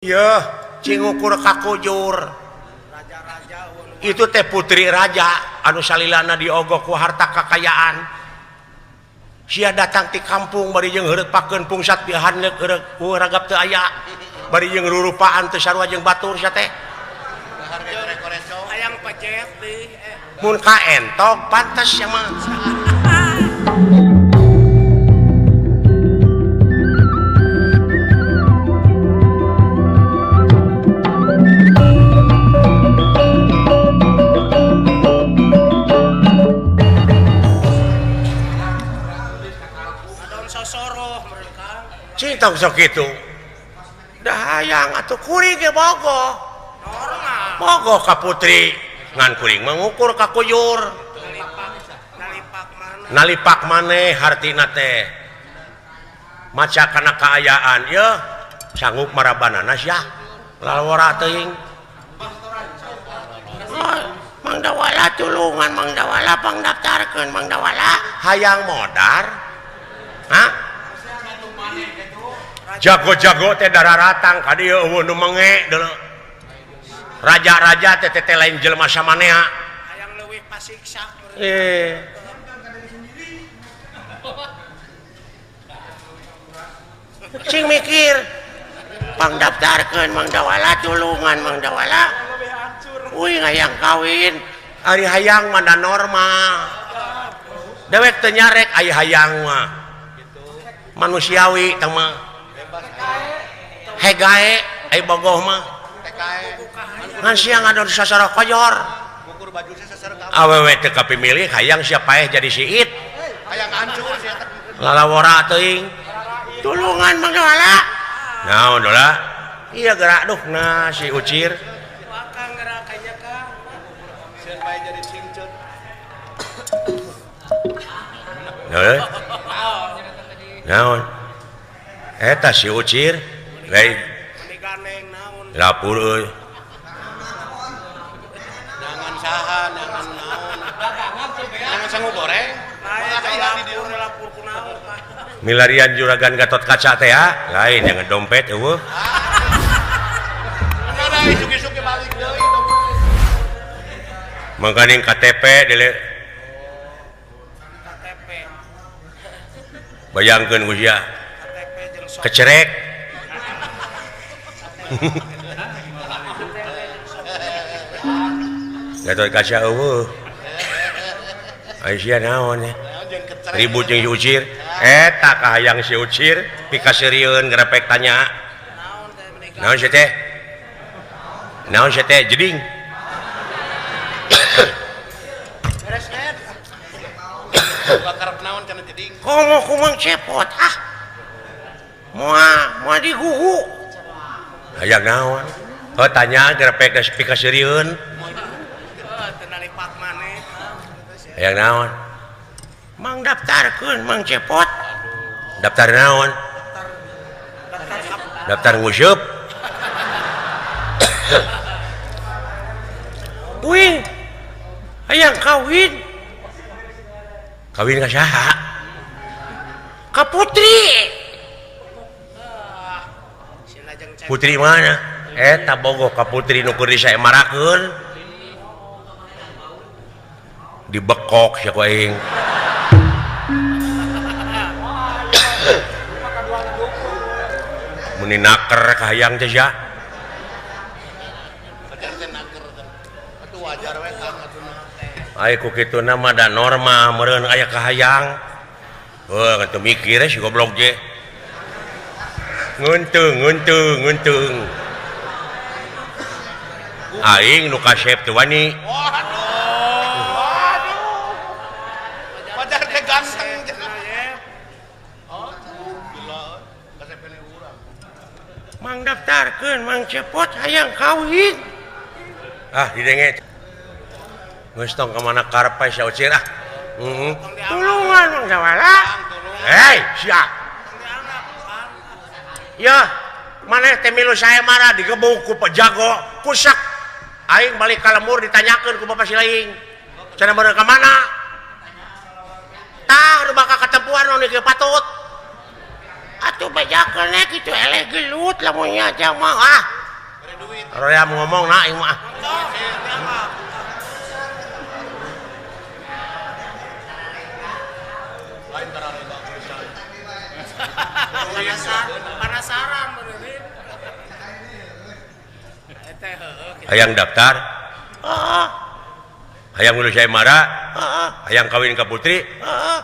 Yeuh, cing ukur kakujur. Itu teh putri raja anu salilana diogok ku harta kakayaan. Sia datang ti kampung bari jeung heureut pakeun pungsat pihaneuk heureut ku ragap teu aya. Bari jeung rurupaan teu sarua jeung batur sia teh. Hayang pejet deui. Mun kaentok pantes sia mah. Cinta sok kitu. Dah hayang atuh kuring ge bogoh. Bogoh ka putri ngan kuring mengukur ka kujur. Nalipak maneh hartina teh. Maca kana kaayaan yeuh sanggup marabanana sia. Lalawara teuing. Mang Dawala tulungan Mang Dawala pangdaftarkeun Mang Dawala hayang modar. Hah? Jago-jago teh dararatang ka dieu eueuh nu menge deuleu. Raja-raja teh teh lain jelema samanea. Hayang leuwih pasiksa. Cing mikir pangdaftarkeun Mang Dawala tulungan Mang Dawala. Uing hayang kawin, ari hayang mah da normal. Dewek teu nyarek ari hayang mah. Manusiawi teh mah. Hegae ai bogoh mah. Ngan sia ngadon sasara kojor. Awewe teu kapimilih hayang sia paeh jadi siit. Hayang hancur sia teh. Lalawara teuing. Tulungan Mang Dawala. Naon dola? Iya gerak duh nah si Ucir. Akang gerak nya Kang. Sieun bae jadi cingcut. Naon? Naon? Eta si Ucir. Lain. Lapur euy. Nangan saha, nangan naon? Nangan sangu goreng. Lapur kunaon? Milarian juragan Gatot Kaca teh ya, lain yang dompet eueuh. Mangkaning KTP dele. Bayangkeun ku sia. Kecerek. Gatot Kaca eueuh. Ai sia naon ya? Ribut jeung si Ucir. Eta kahayang si Ucir pikaseurieun ngrepek tanya. Naon sia teh? Naon sia teh jeding? Komo kumang cepot ah. Moal moal digugu. Hayang naon? Oh tanya ngrepek geus pikaseurieun. Hayang naon? Mang daftarkeun Mang Cepot. Daftar naon? Daftar nguseup. Uing hayang kawin. Kawin ka saha? Ka putri. Putri mana? Eta bogoh ka putri nu keur disaemarakeun. Dibekok sia ku aing. Meni naker kahayang teh sia. Ai ku kituna mah da normal meureun aya kahayang. Heuh teu mikir si goblok ge. Ngeunteung ngeunteung ngeunteung. Aing nu kasep teu wani. Wajar teh ganteng cenah. Oh, gila. Kasep keneh urang. Mang daftarkeun Mang Cepot hayang kawin. Ah didenge. Geus tong ka mana karep sia Ucir ah. Heeh. Tulungan Mang Dawala. Hei, sia. Yeuh, maneh teh milu saemara digebuk ku pejago, kusak. Aing balik ka lembur ditanyakeun ku bapak si laing. Cenah beuneu ka mana? Tah nu bakal katempuan nu kieu patut. Atuh bejakeun kitu eleh gelut lamun nya mah ah. Roya ngomong na ieu mah. Penasaran bener. Hayang daftar. Heeh. Hayang ngulus saya marah. Heeh. Hayang kawin ka putri. Heeh.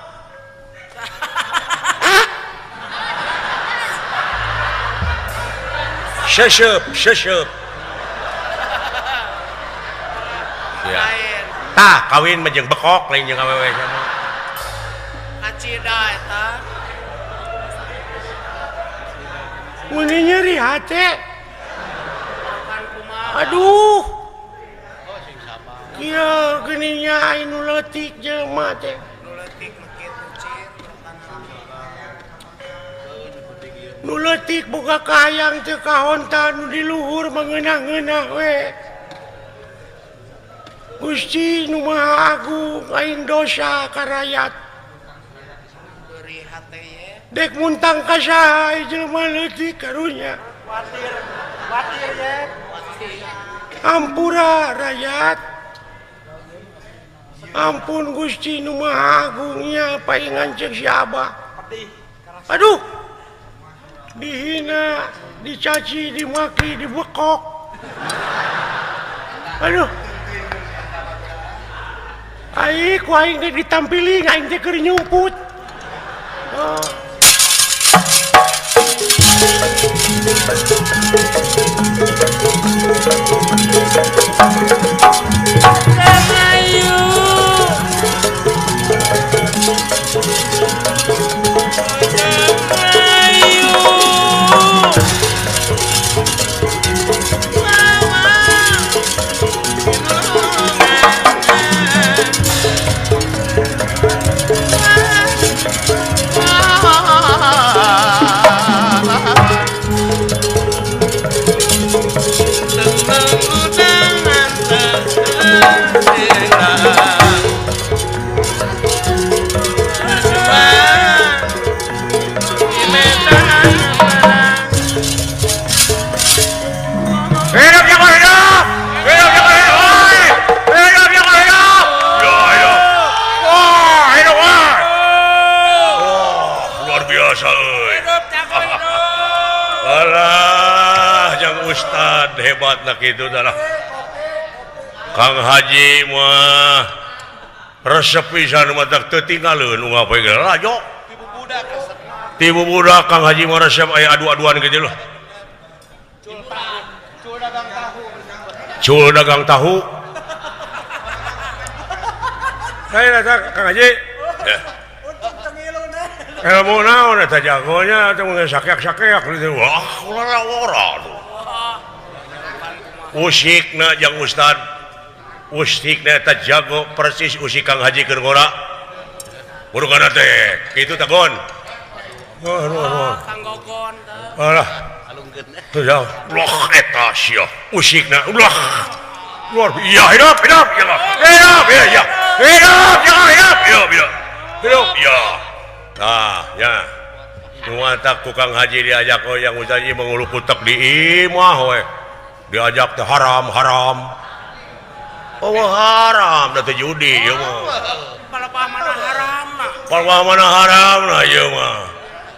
Seseup, seseup. Ya. Tah kawin mah jeung bekok lain jeung awewe sama. Kacida eta. Mun nyeri hate. Aduh. Kieu geuning nya anu leutik jelema teh. Nu leutik mah kitu cir. Nu leutik boga kahayang teu kahonta nu di luhur mangeunah-ngeunah we. Gusti nu Maha Agung aing dosa ka rakyat. Beri hate ye. Dek muntang ka saha jelema leutik karunya. Watir, watir ye. Ampura rakyat. Ampun Gusti nu Maha Agungnya paingan ceuk si Abah. Aduh. Dihina, dicaci, dimaki, dibekok. Aduh. Ai ku aing teh ditampiling, aing teh keur nyumput. Oh. Ayu. Ayu. Ustad hebat nak itu adalah Kang Haji mah resep pisan matak teu tinggalkeun unggal poe ge lajo tibu budak Kang Haji mah resep aya adu-aduan kitu loh. Cul dagang tahu. Saya datang Kang Haji. Ilmu naon eta jagonya teh mun sakeak-sakeak gitu. Wah, ulah ora. Usikna jang Ustad. Usikna eta jago persis usik Kang Haji keur ngora. Burungana teh kitu tagon. Wah, Kang Gogon teh. Alah, alungkeun. Tuh jauh. Ulah eta sia. Usikna ulah. Luar biasa. Hidup, hidup, ya. Hidup, ya, ya. Hidup, ya, hidup, ya, ya. Hidup, ya. Tah, ya. Nu matak ku Kang Haji diajak yang Ustad ieu mangulup utek di imah we. Diajak teh haram, haram. Oh, haram da teh judi ieu mah. Palebah mana haram mah. Palebah mana haram nah ieu mah.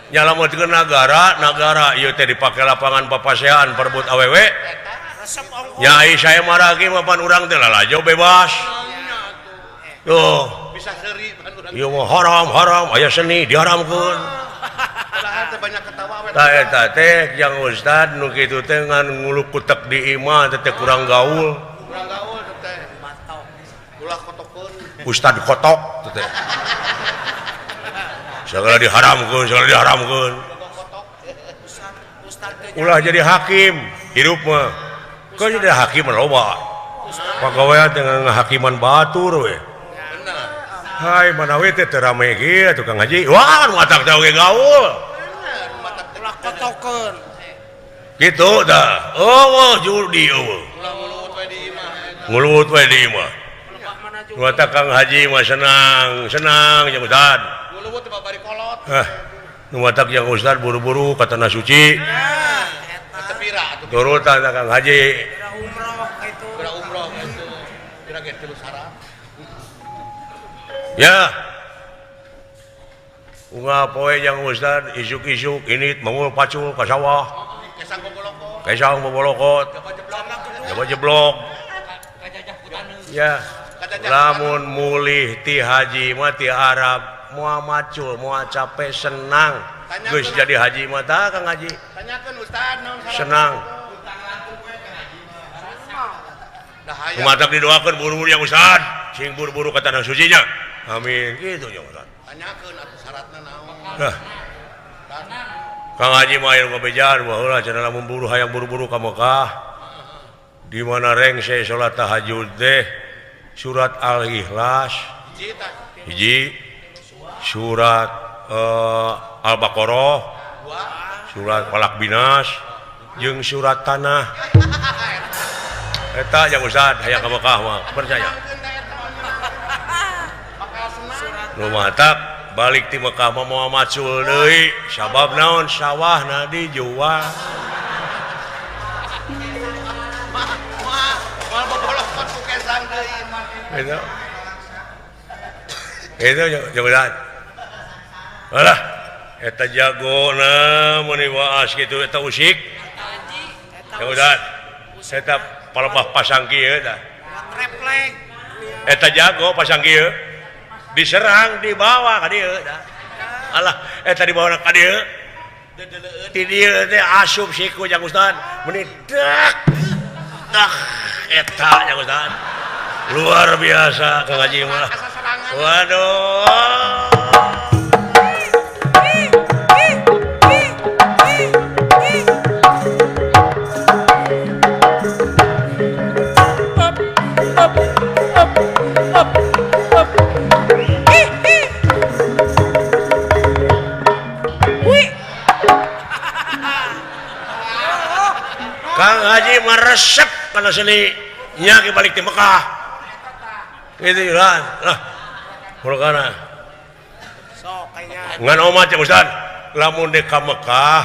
Nyalametkeun nagara, nagara ieu teh dipake lapangan papasean perebut awewe. Nya ai saya maragi mah pan urang teh lalajo bebas. Tuh. Bisa seuri pan urang. Ieu mah haram, haram aya seni diharamkeun. Banyak ketawa we. Tah eta teh jang Ustad nu kitu teh ngan nguluk kutek di imah teh kurang gaul. Kurang gaul teh. Ulah kotokeun. Ustad kotok teh. Segala diharamkeun, segala diharamkeun. Ulah jadi hakim hirup mah. Kau jadi hakim loba. Pagawean teh ngahakiman batur we. Hai manawi teh teu rame kieu tukang haji. Wah, nu matak teh oge gaul. Ulah kotokeun. Kitu dah. Eueuh judi eueuh. Ulah nguluwut we di imah. Nguluwut we di imah. Nu matak Kang Haji mah senang, senang jeung Ustad. Nguluwut teh babari kolot. Hah. Nu matak yang Ustad buru-buru ka tanah suci. Turutan Kang Haji. Umroh itu. Pira ge tilu syarat. Ya. Unggal poe yang Ustad isuk-isuk ini mangul pacul ka sawah. Kesang bobolokot. Kesang bobolokot. Jaba jeblok. Ya. Lamun mulih ti haji mah ti Arab moal macul moal capek senang. Geus jadi haji mah tah Kang Haji. Tanyakeun Ustad naon syaratna. Senang. Kumatak didoakeun buru-buru yang Ustad, sing buru-buru ka tanah sucinya. Amin. Gitu yang Ustad. Tanyakeun atuh syaratna naon. Nah. Kang Haji mah aya ngabejaan baheula cenah lamun buru hayang buru-buru ka Mekah. Di mana rengse salat tahajud teh surat Al-Ikhlas hiji, surat Al-Baqarah, surat Falaq Binas, jeung surat Tanah. Eta yang Ustad hayang ka Mekah mah percaya. Nu matak balik ti Mekah mah moal macul deui, sabab naon sawahna dijual. Itu jagoan. Alah, eta jagona meuni waas kitu eta usik. Jagoan. Eta palebah pasang kieu tah. Reflek. Eta jago pasang kieu. Diserang dibawa ka dieu tah. Alah, eta dibawa ka dieu. Ti dieu teh asup siku jang Ustad. Meuni dak. Dak eta jang Ustad. Luar biasa Kang Haji mah. Waduh. Kang Haji meresep kana seni nya ge balik ti Mekah. Gitu lah. Lah. Murkana. Sok kayaknya. Ngan omat ya Ustad, lamun dek ka Mekah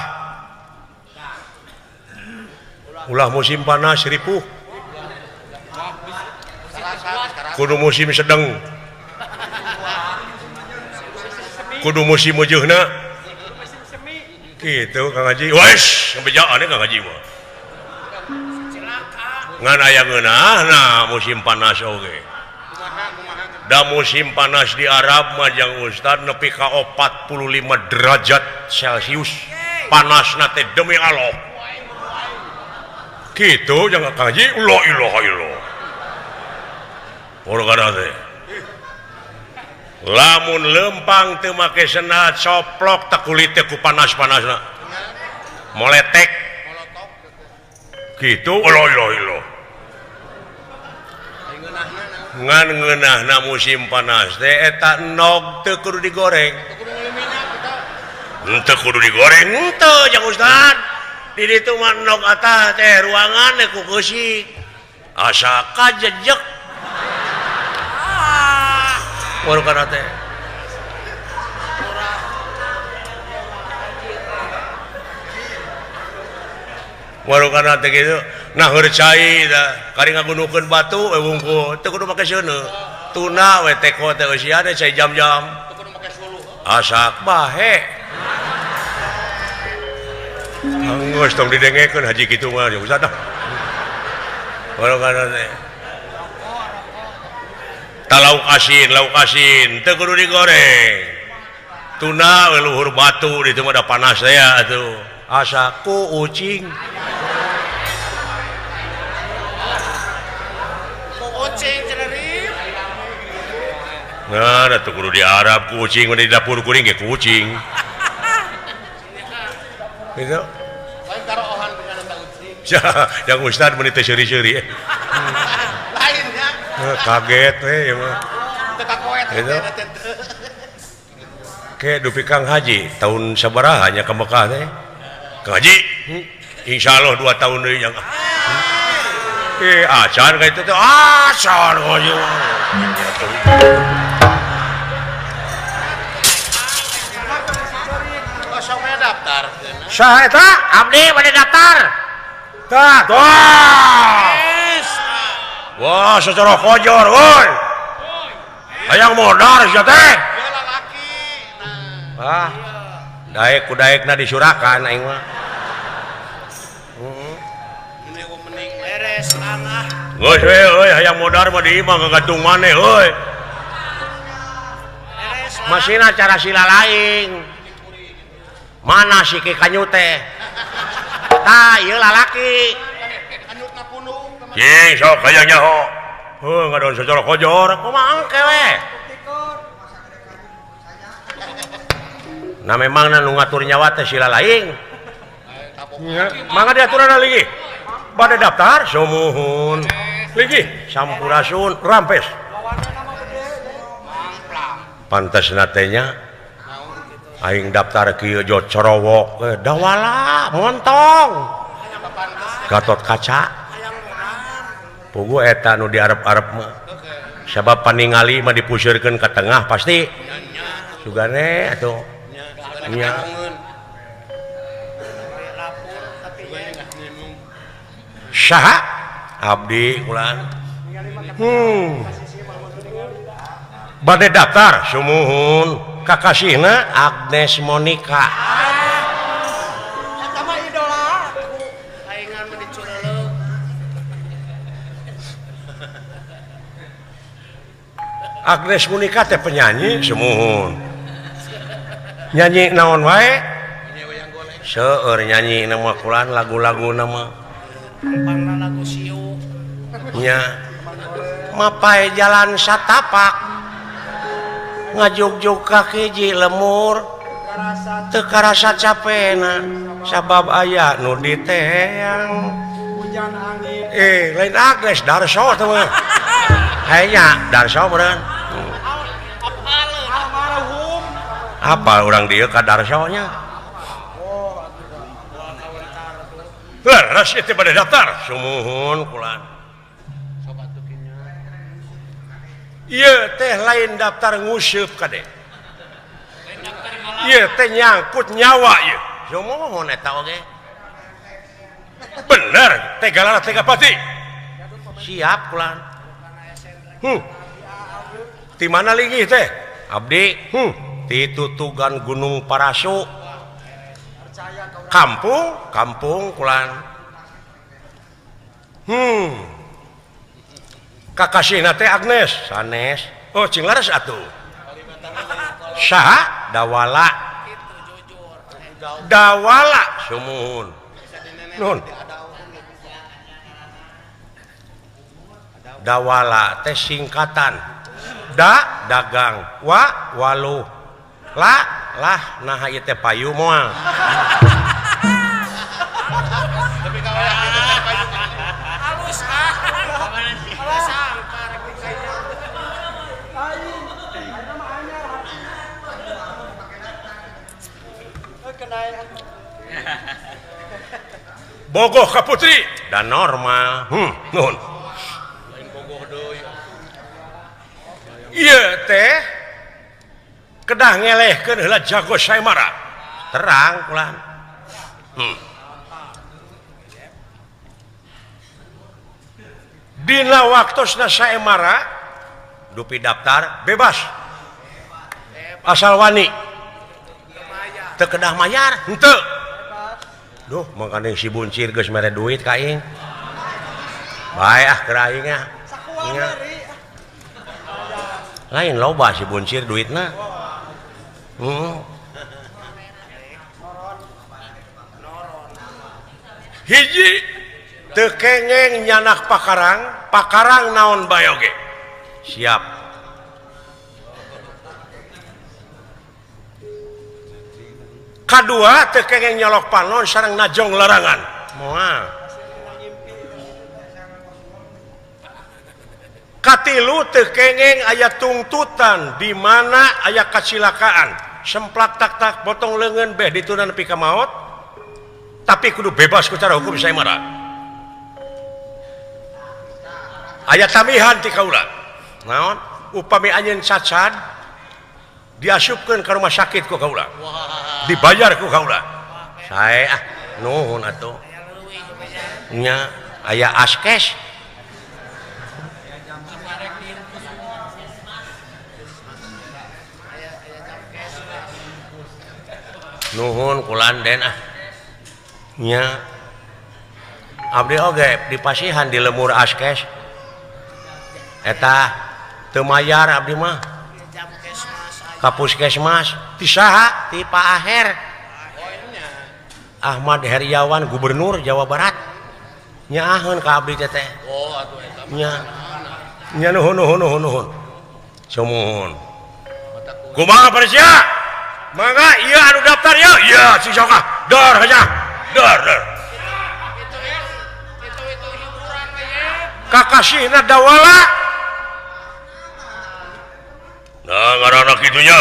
ulah musim panas ripuh. Kudu musim sedang. Kudu musim meujeunna. Gitu Kang Haji. Wes, ngabejaan Kang Haji mah. Ngan aya ngeunahna musim panas oge. Da musim panas di Arab mah jang Ustad nepi ka 45 derajat Celcius. Panasna teh demi Allah. Kitu jang Kang Haji, la ilaha illallah. Urang teh. Lamun lempang teu make sendal coplok teh kulit teh ku panas-panasna. Moletek. Kitu la ilaha illallah. Ngan ngeunahna musim panas teh eta endog teu kudu digoreng. Teu kudu digoreng henteu jang Ustad. Di ditu mah endog atah teh ruangan ku keusik. Asa kajejek. Warukana teh. Warukana teh kitu. Nah heur cai tah kari ngagunukeun batu we wungkul teu kudu make seuneu. Tuna we teko teh eusian cai jam-jam. Teu kudu make suluh. Asak bahe. Anggeus tong didengekeun haji kitu mah Ustad dah. Warukana teh. Tah lauk asin teu kudu digoreng. Tuna we luhur batu ditu mah da panas teh atuh. Asak ku ucing. Nah, da teu kudu di Arab kucing, di dapur kuring ge kucing. Gitu. Lain karohan dengan eta ucing. Yang Ustad meuni teh seuri-seuri. Lain nya. Kaget we ieu mah. Teu kakoet Gitu. Ke dupi Kang Haji tahun sabaraha nya ka Mekah teh? Kang Haji, insyaallah 2 tahun deui nya. Acan ka itu teh acan haji. Saha eta? Abdi bade daftar. Tah, tah. Wah, secara kojor, woi. Hayang modar sia teh. Ah. Daek ku daekna disurakan aing mah. Heeh. Beres langah. Geus we euy, hayang modar mah di imah ngagantung maneh euy. Masina cara sila lain. Mana si Ki Kanyu teh? Tah, ieu lalaki. Cing, sok hayang nyaho. Heuh, ngadon secara kojor, kumaha engke we? Nah memang nu ngatur nyawa teh sila lain. Mangga diaturan lagi. Bade daftar sumuhun. Lagi sampurasun rampes. Pantasna teh nya aing daftar kieu jo corowok dawala montong. Gatot Kaca. Puguh eta nu diarep-arep mah. Sabab paningali mah dipuseurkeun ka tengah pasti. Sugane atuh. Nya. Saha abdi ulan. Bade daftar sumuhun kakasihna Agnes Monica. Eta mah idola. Aingan mah dicureuleuh. Agnes Monica teh penyanyi sumuhun. Nyanyi naon wae? Seueur nyanyi nama kulan lagu-lagu nama. Pangna lagu siu. Nya. Mapai jalan satapak. Ngajugjug kaki ji lemur. Teu karasa capena sabab aya nu diteang. Hujan angin. Lain Agnes Darso teh mah. Kayaknya Darso meureun. Apa orang dia ka Darso-nya? Leres itu pada daftar. Sumuhun kulan. Ieu teh lain daftar nguseup kade. Ieu teh nyangkut nyawa ieu. Sumuhun eta oge. Bener, tegalara tegapati. Siap kulan. Di mana linggih teh? Abdi. Ditutugan Gunung Parasu. Kampung, kampung kulan. Kakasihna teh Agnes, sanes. Oh, cing laras atuh. Saha? Dawala. Dawala sumuhun. Nuhun. Dawala teh singkatan. Da dagang, wa waluh. La lah nah ieu teh payu moal. Halus ah. Bogoh ka putri dan normal. Nuhun. Ieu teh kedah ngelehkeun heula jago Saimara. Terang kulan. Dina waktosna Saimara dupi daftar bebas. Asal wani. Teu kedah mayar henteu. Duh, mangkane si buncir geus mere duit ka aing. Bae ah keur aing ah. Lain loba si buncir duitna. Hiji teu kengeng nyanak pakarang, pakarang naon bae oge. Siap. Kadua teu kengeng nyolok panon sareng najong larangan. Moal. Katilu teu kengeng aya tungtutan di mana aya kacilakaan. Semplak tak tak potong leungeun beh dituna nepi ka maot. Tapi kudu bebas ku cara hukum Saimara. Aya tamihan ti kaula. Naon? Upami anjeun cacad diasupkeun ka rumah sakit ku kaula. Dibayar ku kaula. Sae ah nuhun atuh. Nya aya askes. Nuhun kulanden ah. Nya abdi oge dipasihan di lemur askes. Eta teu mayar abdi mah. Ka puskesmas ti saha? Ti Pak Aher. Ahmad Heriawan Gubernur Jawa Barat. Nyaaheun ka abdi teh teh. Oh atuh eta. Nya. Nya nuhun nuhun nuhun nuhun. Sumuhun. Kumaha Persia? Mangga ieu anu daftar ieu. Ieu si sok ah. Dor aja. Dor dor. Itu hiburan we ye. Kakasihna dawala. Nah ngaranna kitu nya.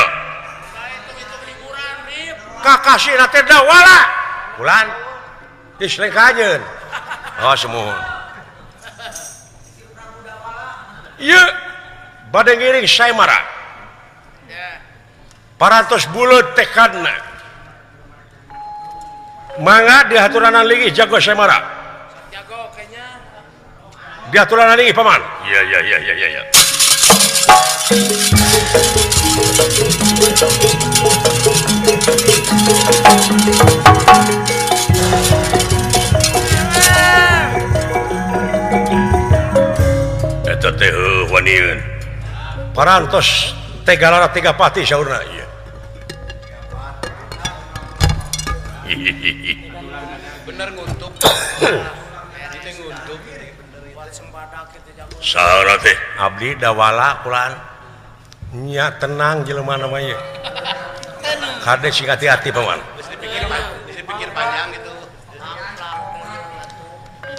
Itu hiburan rip. Kakasihna teh dawala. Bulan geus lengkanyeun. Oh sumuhun. Ieu bade ngiring Saimara. Parantos buleut tekadna. Mangga dihaturanan linggih jago Saimara. Jago kayaknya. Dihaturanan linggih paman. Iya iya iya iya iya. Eta teh waniun. Parantos tegalara tiga pati saurna ieu. Bener nguntup. Itu nguntup. Saha teh? Abdi dawala kulaan. Nya tenang jelema na mah ieu. Kade sing hati-hati paman. Geus dipikir panjang gitu.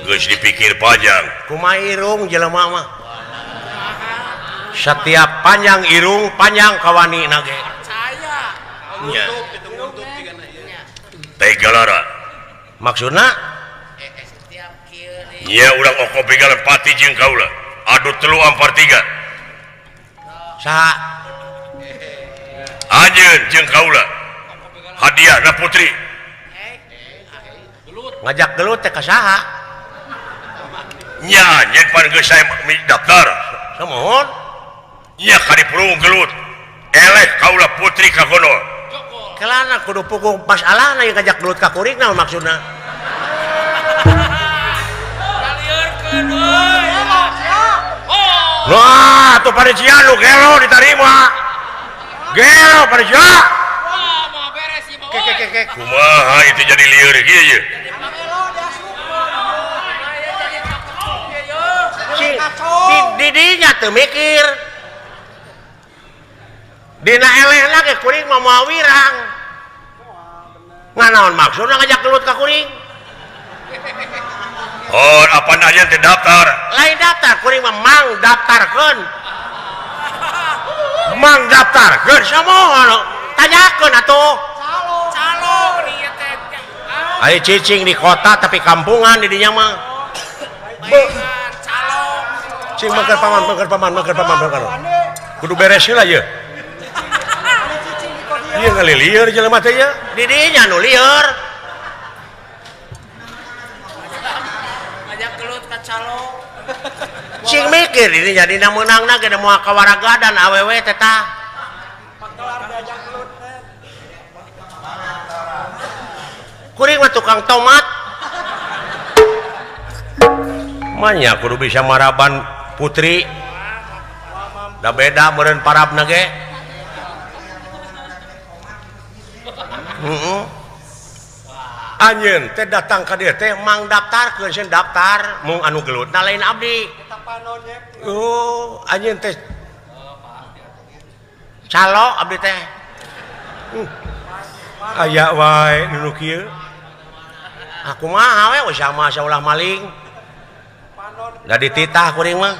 Geus dipikir panjang. Kumaha irung jelema mah. Setiap panjang irung panjang kawani na ge. Percaya. Nya. Tegalara. Maksudna? Setiap kieu nya urang oko begalan pati jeung kaula. Adu 3 ampar 3. Saha? Anjeun jeung kaula. Hadiahna putri. Ngajak gelut teh ka saha? Nya anjeun pan geus saya daftar. Sumuhun. Nya kadipurung gelut. Eleh kaula putri ka kono. Kelana kudu pukul masalahna yang ngajak gelut ka kuring naon maksudna? Kalieurkeun euy. Wah, atuh panitia nu gelo diterima. Gelo panitia. Wah, mau beres ieu mah. Kek. Kumaha itu jadi lieur kieu ye? Didinya teu mikir. Dina eleh lagi kuring mah moal wirang. Nganaon maksudna ngajak gelut ka kuring? Oh, apa nanya teh daftar? Lain daftar, kuring mah mang daftarkeun. Mang daftarkeun samoho tanyakeun atuh. Calo ieu teh. Aya cicing di kota tapi kampungan di dinya mah. Calo. Cing mangker paman, mangker paman, mangker paman, mangker. Kudu beres heula ieu. Ieu ngalilieur jelema teh ieu. Di dinya nu lieur. Ngajak gelut ka calo. Cing mikir di dinya dina meunangna ge moal kawaragadan awewe teh tah. Kuring mah tukang tomat. Manya kudu bisa maraban putri. Da beda meureun parabna ge. Heeh. Anjeun teh datang ka dieu teh mang daftarkeun sieun daftar mung anu gelutna lain abdi. Oh, anjeun teh calo abdi teh. Aya wae nu kieu. Aku mah we sama saulah maling. Da dititah kuring mah.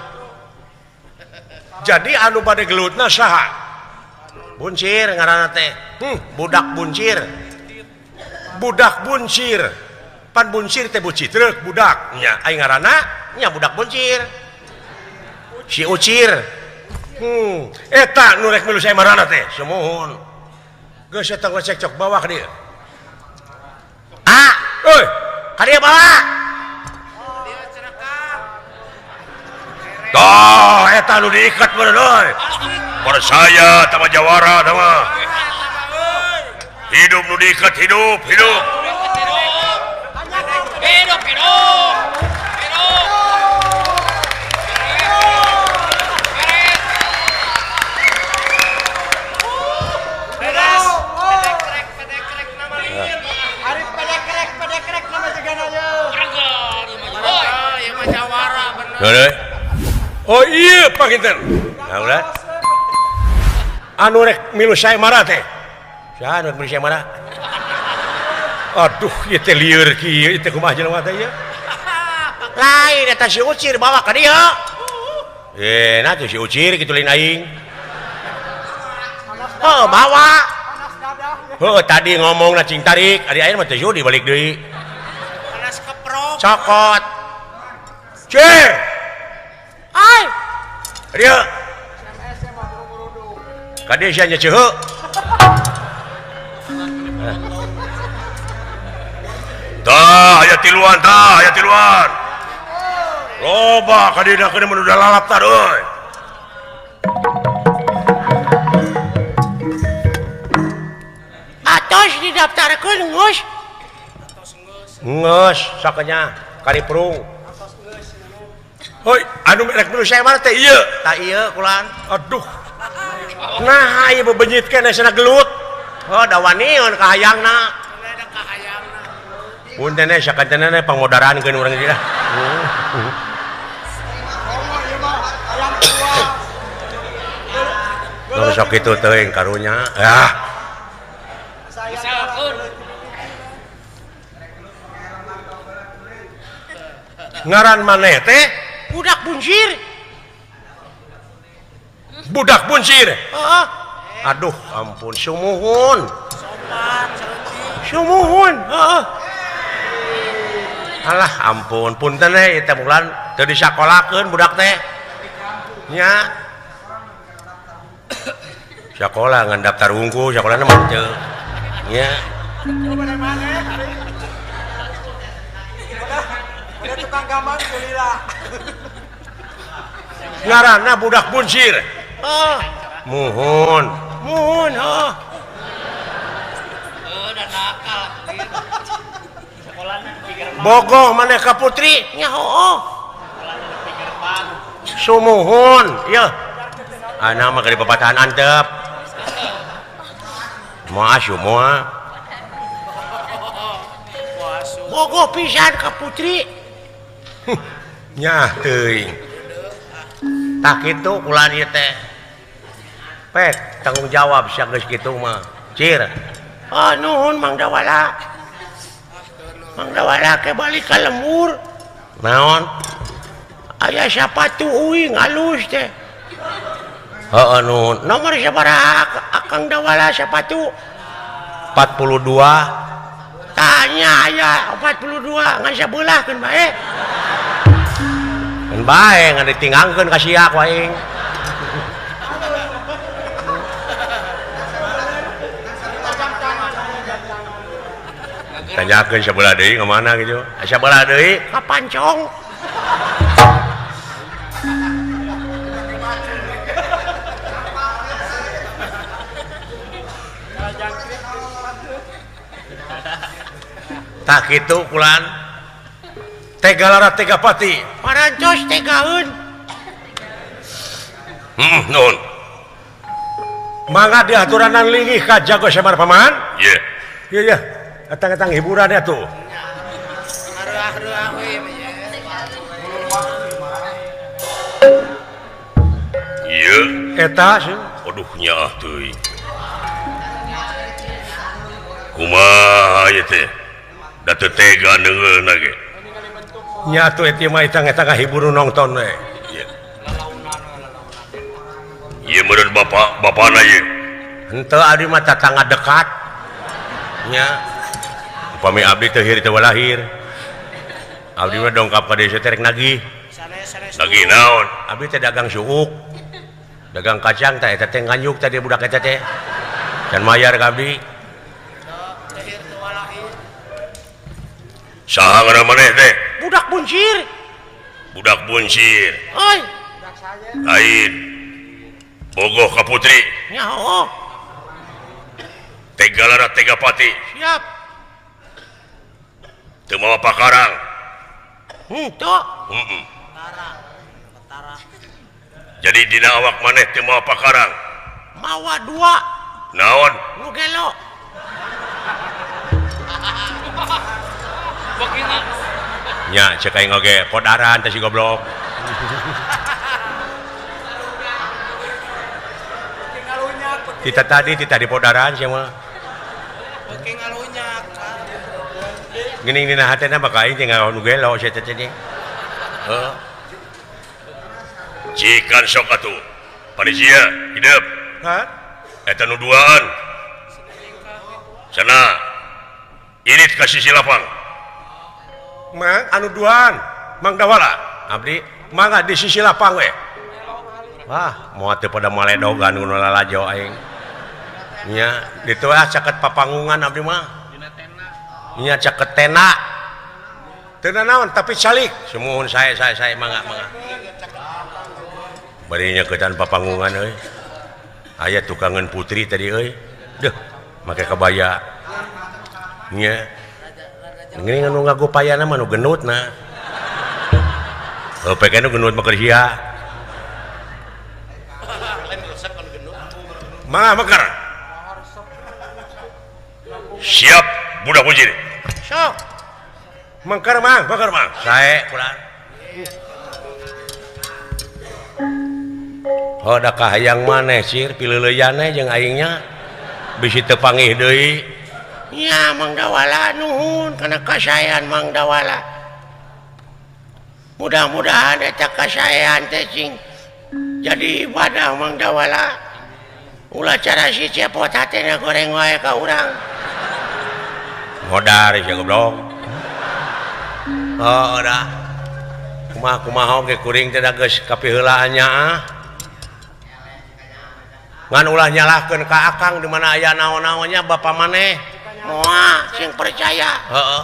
Jadi anu bade gelutna saha? Buncir ngaranna teh. Budak buncir. Budak buncir. Pan buncir teh bucitreuk budak. Nya aing ngaranna nya budak buncir. Si Ucir. Eta nu rek milu saya marana teh. Sumuhun. Geus eta ngecekcok bawa ka dieu. Ka dieu bawa. Tah eta nu diikat meureun euy. Percaya tama jawara tama. Hidup nu diikat hidup, hidup. Hidup, hidup. Hidup. Beres. Pedekrek, pedekrek nama lieur. Ari pedekrek, pedekrek nama jegana ye. Regel ieu mah. Oh, ieu mah jawara bener. Oh iya panginten. Nah ulah. Anu rek milu saya marah teh. Saha anu rek milu saya marah? Aduh, ieu teh lieur kieu, ieu teh kumaha jelema teh ieu? Lain eta si Ucir bawa ka dieu. Nah tuh si Ucir kitu lain aing. Oh, bawa. Heuh, tadi ngomongna cing tarik, ari aing mah teu sudi balik deui. Panas keprok. Cokot. Cir. Ai. Dieu. Ka dieu sia nya ceuheu. Tah aya tiluan, tah aya tiluan. Loba ka dieu keun mun udah lalap tah euy. Atos didaftarkeun geus. Geus sakanya kariprung. Hoi, anu rek milu saya mah teh ieu. Tah ieu kulan. Aduh. Nah, ieu bebenyit keneh cenah gelut. Oh, da waniun ka hayangna. Punten eh sakantenan pangodarankeun urang ieu lah. Tong sok kitu teuing karunya. Ah. Ngaran maneh teh Budak Buncir. Budak Buncir. Heeh. Aduh, ampun sumuhun. Sopan saeutik. Sumuhun, heeh. Alah ampun, punten eh teh bulan teu disakolakeun budak teh. Nya. Sakola ngan daftar wungkul, sakolana mah teu. Nya. Udah tukang gambar kulila. Ngaranna budak Buncir. Oh, muhun. Muhun, oh. Udah nakal. Bogoh maneh ka putri nya hooh. Sumuhun, ieu. Ana mah keur papatahan antep. Moal sumuah. Bogoh pisan ka putri. Nyah teuing. Tah kitu ulah ieu teh. Pek tanggung jawab sia geus kitu mah. Cir. Oh nuhun Mang Dawala. Mang Dawala ke balik ka lembur. Naon? Aya sapatu uing alus teh. Heeh nuhun. Nomor sabaraha Akang Dawala sapatu? 42. Tanya aya 42 ngan sabelah keun bae. Keun bae ngan ditinggangkeun ka sia ku aing. Tanyakeun sabelah deui ka mana kitu. Sabelah deui ka pancong. Tah kitu kulan. Tegalara Tegapati. Parantos tegaeun. Nuhun. Mangga diaturanan linggih ka Jago Semar Paman? Ieu. Ieu ya. Etang-etang hiburan atuh. Areuah-reuah we Ieu eta sih. Aduh nyaah teuing. Kumaha ieu teh? Da teu tega neungeunna ge. Nya atuh eta mah etang-etang ngahibur nu nongton we. Ieu. Ieu meureun bapak bapana ieu. Henteu abdi mah tatangga dekat. Nya. Upami abdi teu hir teu lahir. Abdi mah dongkap ka desa teh rek nagih. Nagih naon? Abdi teh dagang suuk. Dagang kacang teh eta teh nganyuk tadi budak eta teh. Can mayar ka abdi. Saha ngaran maneh teh? Budak buncir. Budak buncir. Oi. Lain. Bogoh ka putri. Nyaho. Tegalara Tegapati. Siap. Teu mawa pakarang. Henteu. Heeh. Jadi dina awak maneh teu mawa pakarang. Mawa dua. Naon? Nu gelo. Nya cek aing oge podaran teh si goblok. Tita tadi tita di podaran sia mah. Geuning dina hatena bakal aing teh ngaon nu gelo sia teh teh. Heuh. Cikan sok atuh. Panisia hidup. Hah? Eta nu duaan. Sana. Irit ka sisi lapang. Mang anu duaan, Mang Dawala. Abdi mangga di sisi lapang we. Wah, moal teu pada maledogan nu lalajo aing. Nya, ditu ah caket papanggungan abdi mah. Nya caket tenda. Teu naon tapi calik. Sumuhun sae sae sae mangga mangga. Bari nyeketan papanggungan euy. Aya tukangeun putri tadi euy. Deuh, make kabaya. Nya. Geuning anu ngagopayana mah nu genutna. Heuh peke nu genut mah keur sia. Mangga mekar. Siap budak buncir. Sok. Mengker mang, mengker mang. Sae pulang. Oh da kahayang maneh sir pileuleuyane jeung aingnya bisi teu pangih deui. Nya Mang Dawala nuhun kana kasaean Mang Dawala. Mudah-mudahan eta kasaean teh cing jadi ibadah Mang Dawala. Ulah cara si cepot hatena goreng wae ka urang. Modar sia goblok. Oh dah. Kumaha kumaha oge kuring teh da geus kapiheulaan nya ah. Ngan ulah nyalahkeun ka akang di mana aya naon-naonnya bapa maneh. Moal sing percaya. Heeh.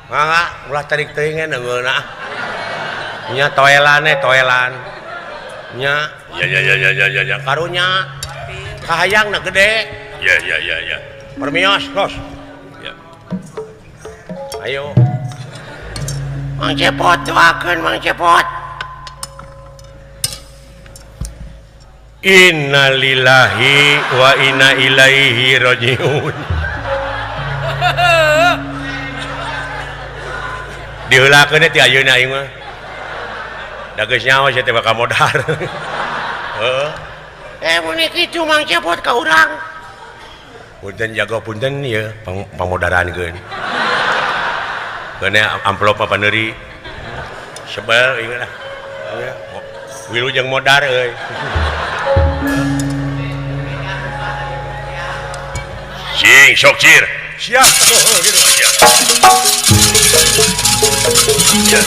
Mangga ulah tarik teuing neungeuna. Nya toelan toelan. Nya ya ya ya ya ya ya. Karunya kahayangna gede. Ya ya ya ya. Permios, los. Ya. Ayo. Mang Cepot doakeun Mang Cepot. Innalillahi wa inna ilaihi rajiun. Diheulakeun teh ayeuna aing mah. Da geus nyaho sia teh bakal modar. Heeh. Eh mun kitu Mang Cepot ka urang. Punten jago punten ieu pamodarankeun. Keun amplop apa neuri. Sebel ieu lah. Wilujeng modar euy. Cing sok cir. Siap. Gitu aja. Ya.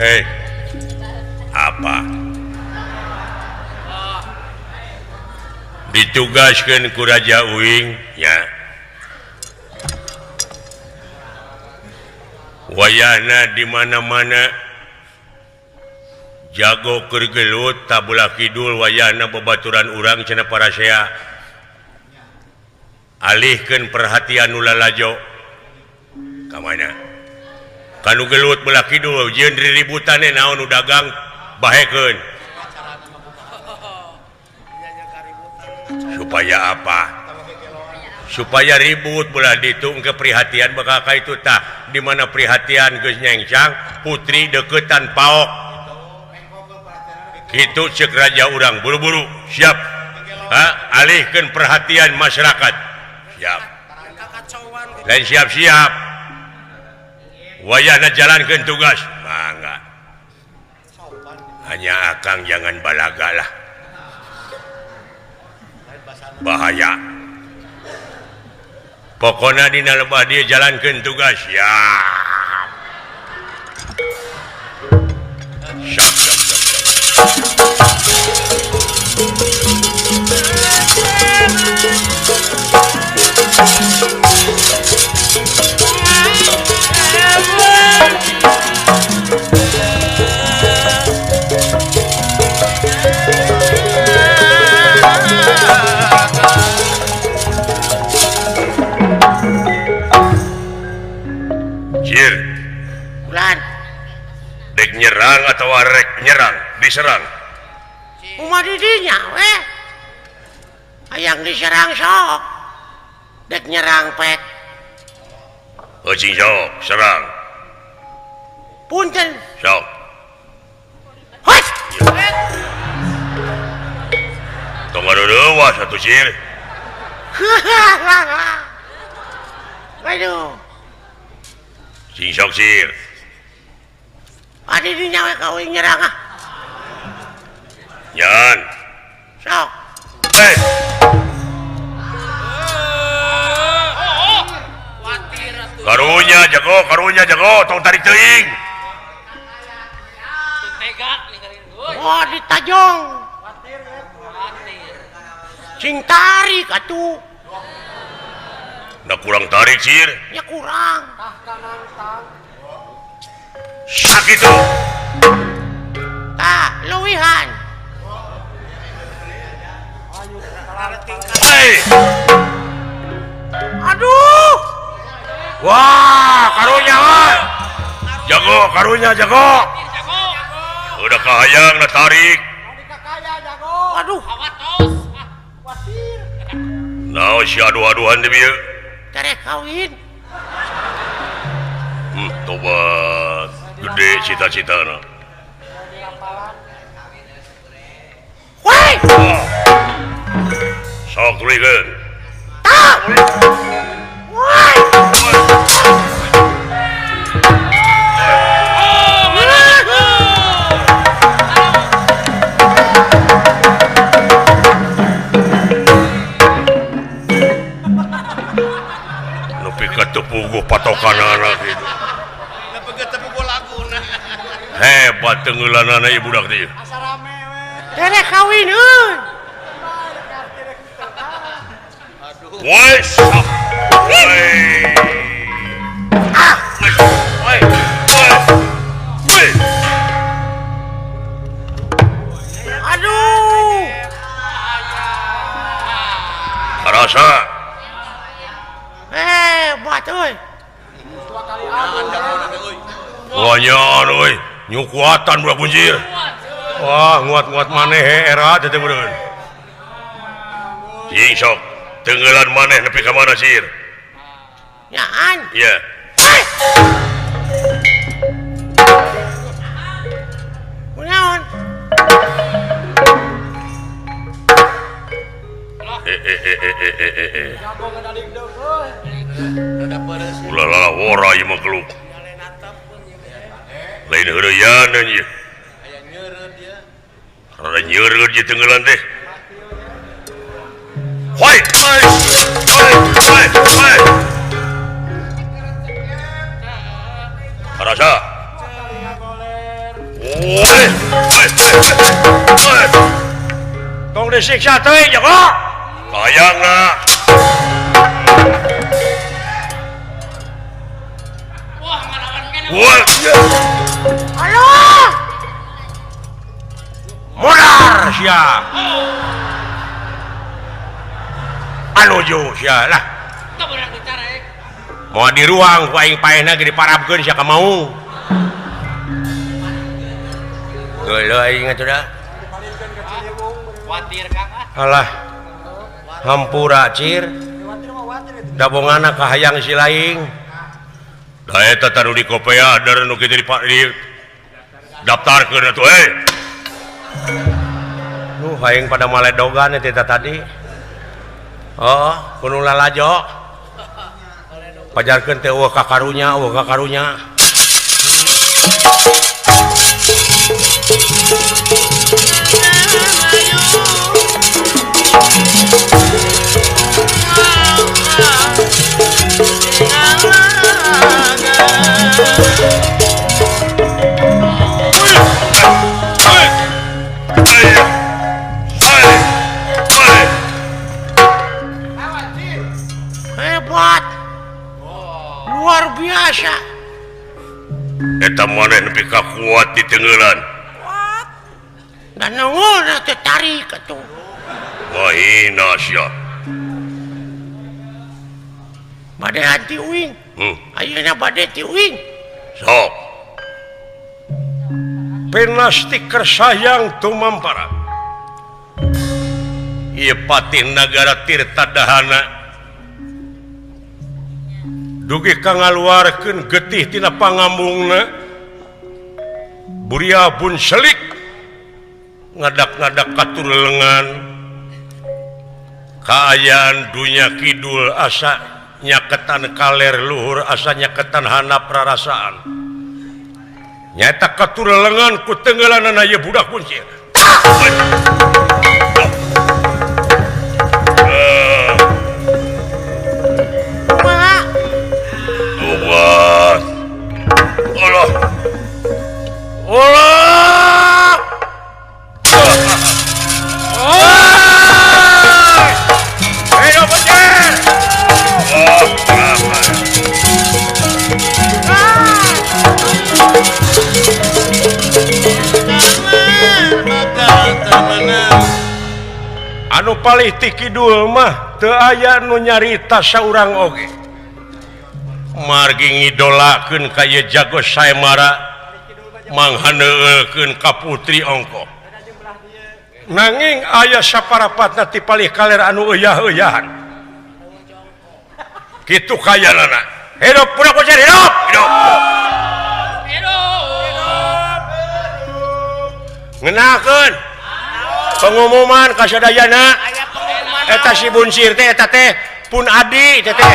Hei, apa? Ditugaskan ku Raja Uing ya. Wayahna di mana-mana jago keur gelut tabulah kidul wayahna babaturan urang cenah parasea. Alihkeun perhatian nu lalajo. Ka mana? Kanu gelut belah kidul jeung riributane naon nu dagang bahekeun. Supaya apa? Supaya ribut belah ditu ke perhatian bakal ka itu tah di mana perhatian geus nyengcang putri deketan paok. Kitu ceuk raja urang buru-buru siap. Ha, alihkeun perhatian masyarakat. Siap. Lain siap-siap. Wayahna jalankeun tugas. Mangga. Hanya akang jangan balaga lah. Bahaya. Pokona dina lebah dia jalankeun tugas ya. Siap, siap, siap, siap. Cir. Bulan. Dek nyerang atau rek nyerang, diserang. Uma didinya weh. Hayang diserang sok. Dek nyerang pek. Eucing sok, serang. Punten. Sok. Hot. Tong ngadeureuwas atuh Cir. Aduh. Sing sok Cir. Adi dinya we ka uing nyerang ah. Nyan. Sok. Hei. Karunya jago, tong tarik teuing. Oh, ditajong. Sing tarik atuh. Da kurang tarik Cir. Ya kurang. Sakitu. Tah, leuwihan. Hei. Aduh. Wah, karunya wah. Jago, karunya jago. Udah kahayang na tarik. Aduh. Nah, si adu-aduhan teh bieu. Terek kawin. Tobat. Gede cita-citana. Woi. Sok tulikeun. Tah. Woi. Nepi ka teu puguh patokanana kitu. Nepi ka teu puguh laguna. Hebat tengeulanana ieu budak teh. Asa rame we. Terek kawin euy. Woi. Woi. Ah. Woi. Woi. Aduh. Karasa. Hebat euy. Wanyaan euy, nyukuatan budak kunjir. Wah, nguat-nguat maneh era teh meureun. Cing sok, tenggelan maneh nepi ka mana Cir? Nyaan. Iya. Kunaon? Ulah lalawora ieu mah keluk. Lain heureuyana ieu. Rada nyeureut ieu tenggelan teh. Hoi! Hoi! Hoi! Hoi! Hoi! Karasa. Woi! Hoi! Hoi! Tong disiksa teuing jago. Hayangna. Wah, ngalawan keneh. Wah. Aduh. Modar sia. Anuju sia lah. Teu beurang bicara eh. Moal di ruang ku aing paehna ge diparabkeun sia ka mau. Geuleuh aing atuh dah. Watir Kang ah. Alah. Hampura Cir. Dabongana kahayang si laing. Da eta taruh di kopea dar nu kitu di daftarkeun atuh eh. Nuh aing pada maledogan eta tadi. Oh, kudu lalajo. Pajarkeun teh eueuh ka karunya, eueuh ka karunya. biasa. Eta maneh nepi ka kuat di tenggelan. Kuat. Dan nongol teh tarik atuh. Wah hina sia. Bade hati uing. Ayeuna bade ti uing. Sok. Pinasti kersayang tumampara. Ieu patih nagara Tirta Dahana. Dugi ka ngaluarkeun getih tina pangambungna. Buria bun selik ngadak-ngadak katur lengan. Kaayaan dunya kidul asa nyaketan kaler luhur asa nyaketan hanap rarasaan. Nyata katur lengan ku tenggelanana ieu budak kuncir. Tobat. Allah. Allah. Hidup Buncir. Anu palih ti kidul mah teu aya nu nyarita saurang oge. Margi ngidolakeun ka ieu jago Saemara manghaneukeun ka putri ongkoh. Nanging aya saparapatna ti palih kaler anu euy-euyahan. Kitu kayanana. Hidup budak Buncir, hidup. Hidup. Hidup. Ngenakeun pengumuman ka sadayana. Eta si Buncir teh eta teh pun adi teh teh.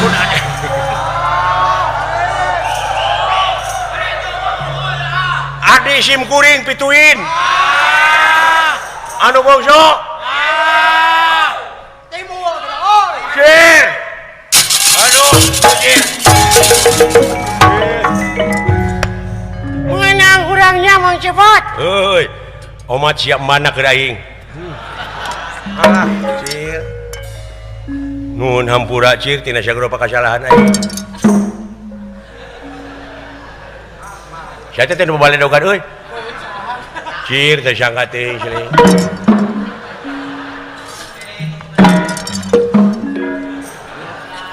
Pun adi. Adi sim kuring pituin. Anu bongso. Timbul oi. Cir. Aduh, cir. Menang urangnya Mang Cepot. Heuy. Omat siap mana keur aing? Alah, cir. Nuhun hampura cir tina sagala kasalahan aing. Sia teh nu baledogan euy. Cir teh sangka teuing sini.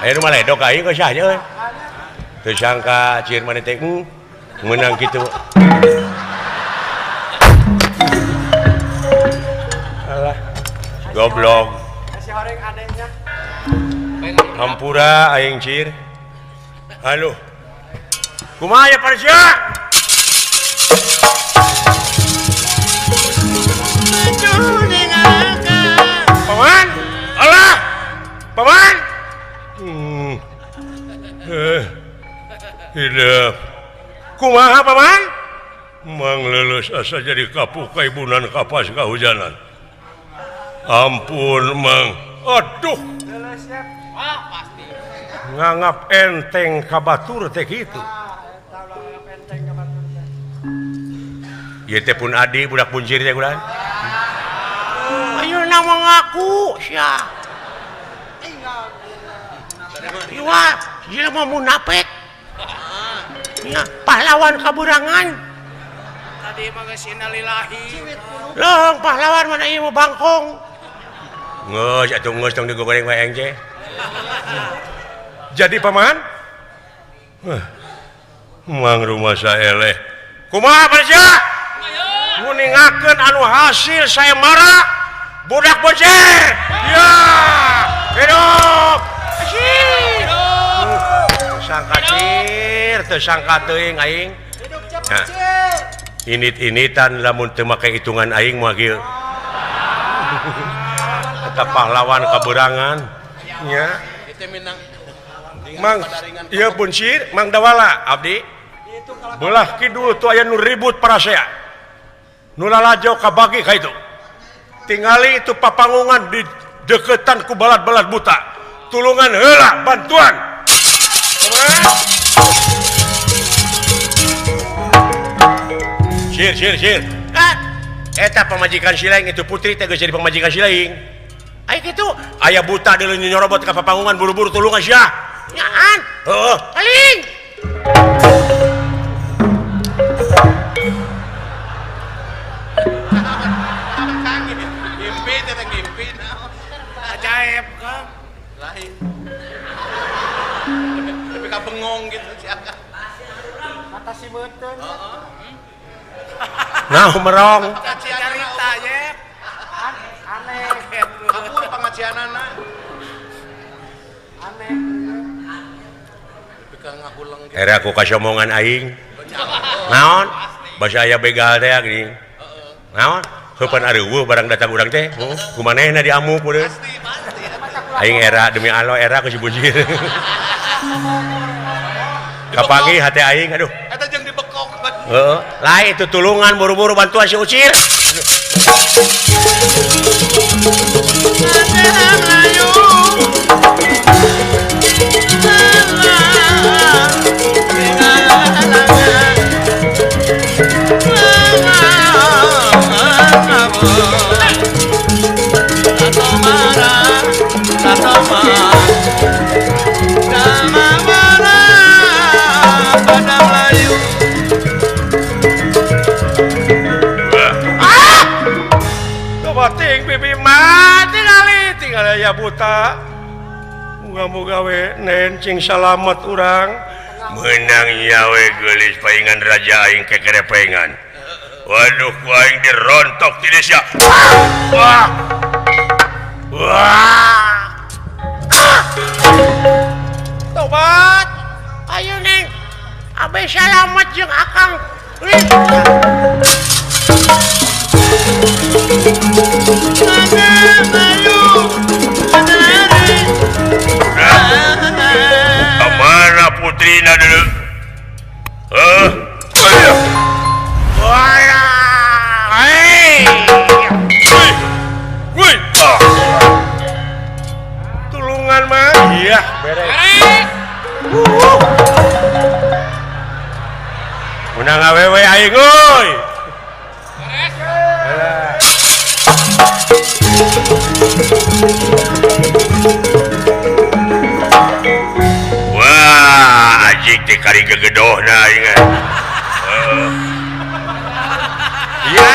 Aya nu maledog aing geus sah nya euy. Teu sangka cir maneh teh meunang kitu. Alah, goblok. Hampura aing cir. Halo. Kumaha ya Parsia? Paman, Allah, paman. Hidup. Kumaha paman? Mang leuleus asa jadi kapuh kaibunan kapas kahujanan. Ampun mang. Aduh. Nganggap enteng ka batur teh kitu. Ieu teh pun adi budak Buncir teh kulan. Ayeuna mengaku sia. Iwa, jelema munafik. Nya pahlawan kaburangan. Tadi mah geus innalillahi. Leung pahlawan mana ieu bangkong. Geus atuh geus tong digoreng wae engce. Jadi paman? Mang rumasa eleh. Kumaha Parsia? Nguningakeun anu hasil Saemara budak Buncir. Ya. Hidup. Hidup. Sangka cir, teu sangka teuing aing. Hidup Buncir. Init-initan lamun teu make hitungan aing mah kieu. Eta pahlawan kaberangan. Nya. Mang ieu Buncir, Mang Dawala abdi. Belah kidul tu aya nu ribut parasea. Nu lalajo kabagi ka itu. Tingali itu papangungan di deketan ku balad-balad buta. Tulungan heula bantuan. Sir, sir, sir. Ah, eta pamajikan si laing itu putri teh geus jadi pamajikan si laing. Aya kitu, aya buta deuleu nyorobot ka papangungan buru-buru tulungan sia. Nyaan. Heeh. Aling. Mimpi teh mimpi naon. Ajaib Kang. Lain. Tapi ka bengong gitu si Akang. Mata si beuteung. Heeh. Nah, merong. Carita ye. Aneh. Kabur pangajianana. Aneh. Tapi ka ngahuleng gitu. Era ku kasomongan aing. Naon? Basa aya begal teh geuning. Naon? Heupan areuweuh barang datang urang teh. Kumanehna diamuk meureun. Pasti, pasti. Aing era demi Allah era ku si Bujir. Kapanggih hate aing aduh. Eta jeung dibekok. Heeh. Lain itu tulungan buru-buru bantuan si Ucir. Bibi mati kali tinggal aya buta. Muga-muga we nen cing salamet urang. Meunang nyawe geulis paingan raja aing kekerepengan. Waduh ku aing dirontok ti desa. Wah. Wah. Tobat. Ayo neng. Abe salamet jeung Akang. Kemana putrina dulu? Tulungan mah. Iya, beres. Menang awewe aing euy. Wah, anjing teh kari gegedohna aing. Ya.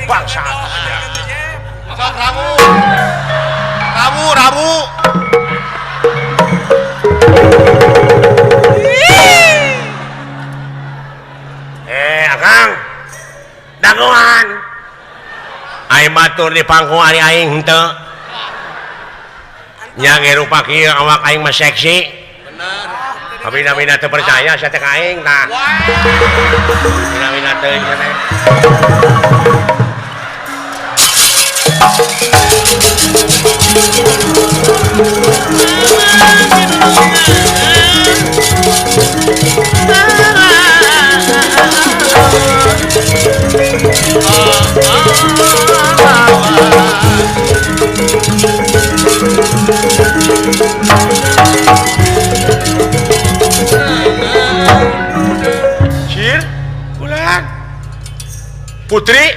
Bangsa. Sok rabu. Rabu, rabu. Akang. Dagoan. Aing batur di pangku ari aing henteu. Nya ngerupa kieu awak aing mah seksi. Bener. Amina-mina teu percaya sia teh ka aing tah. Amina-mina teu nya teh. Cir, ulang. Putri,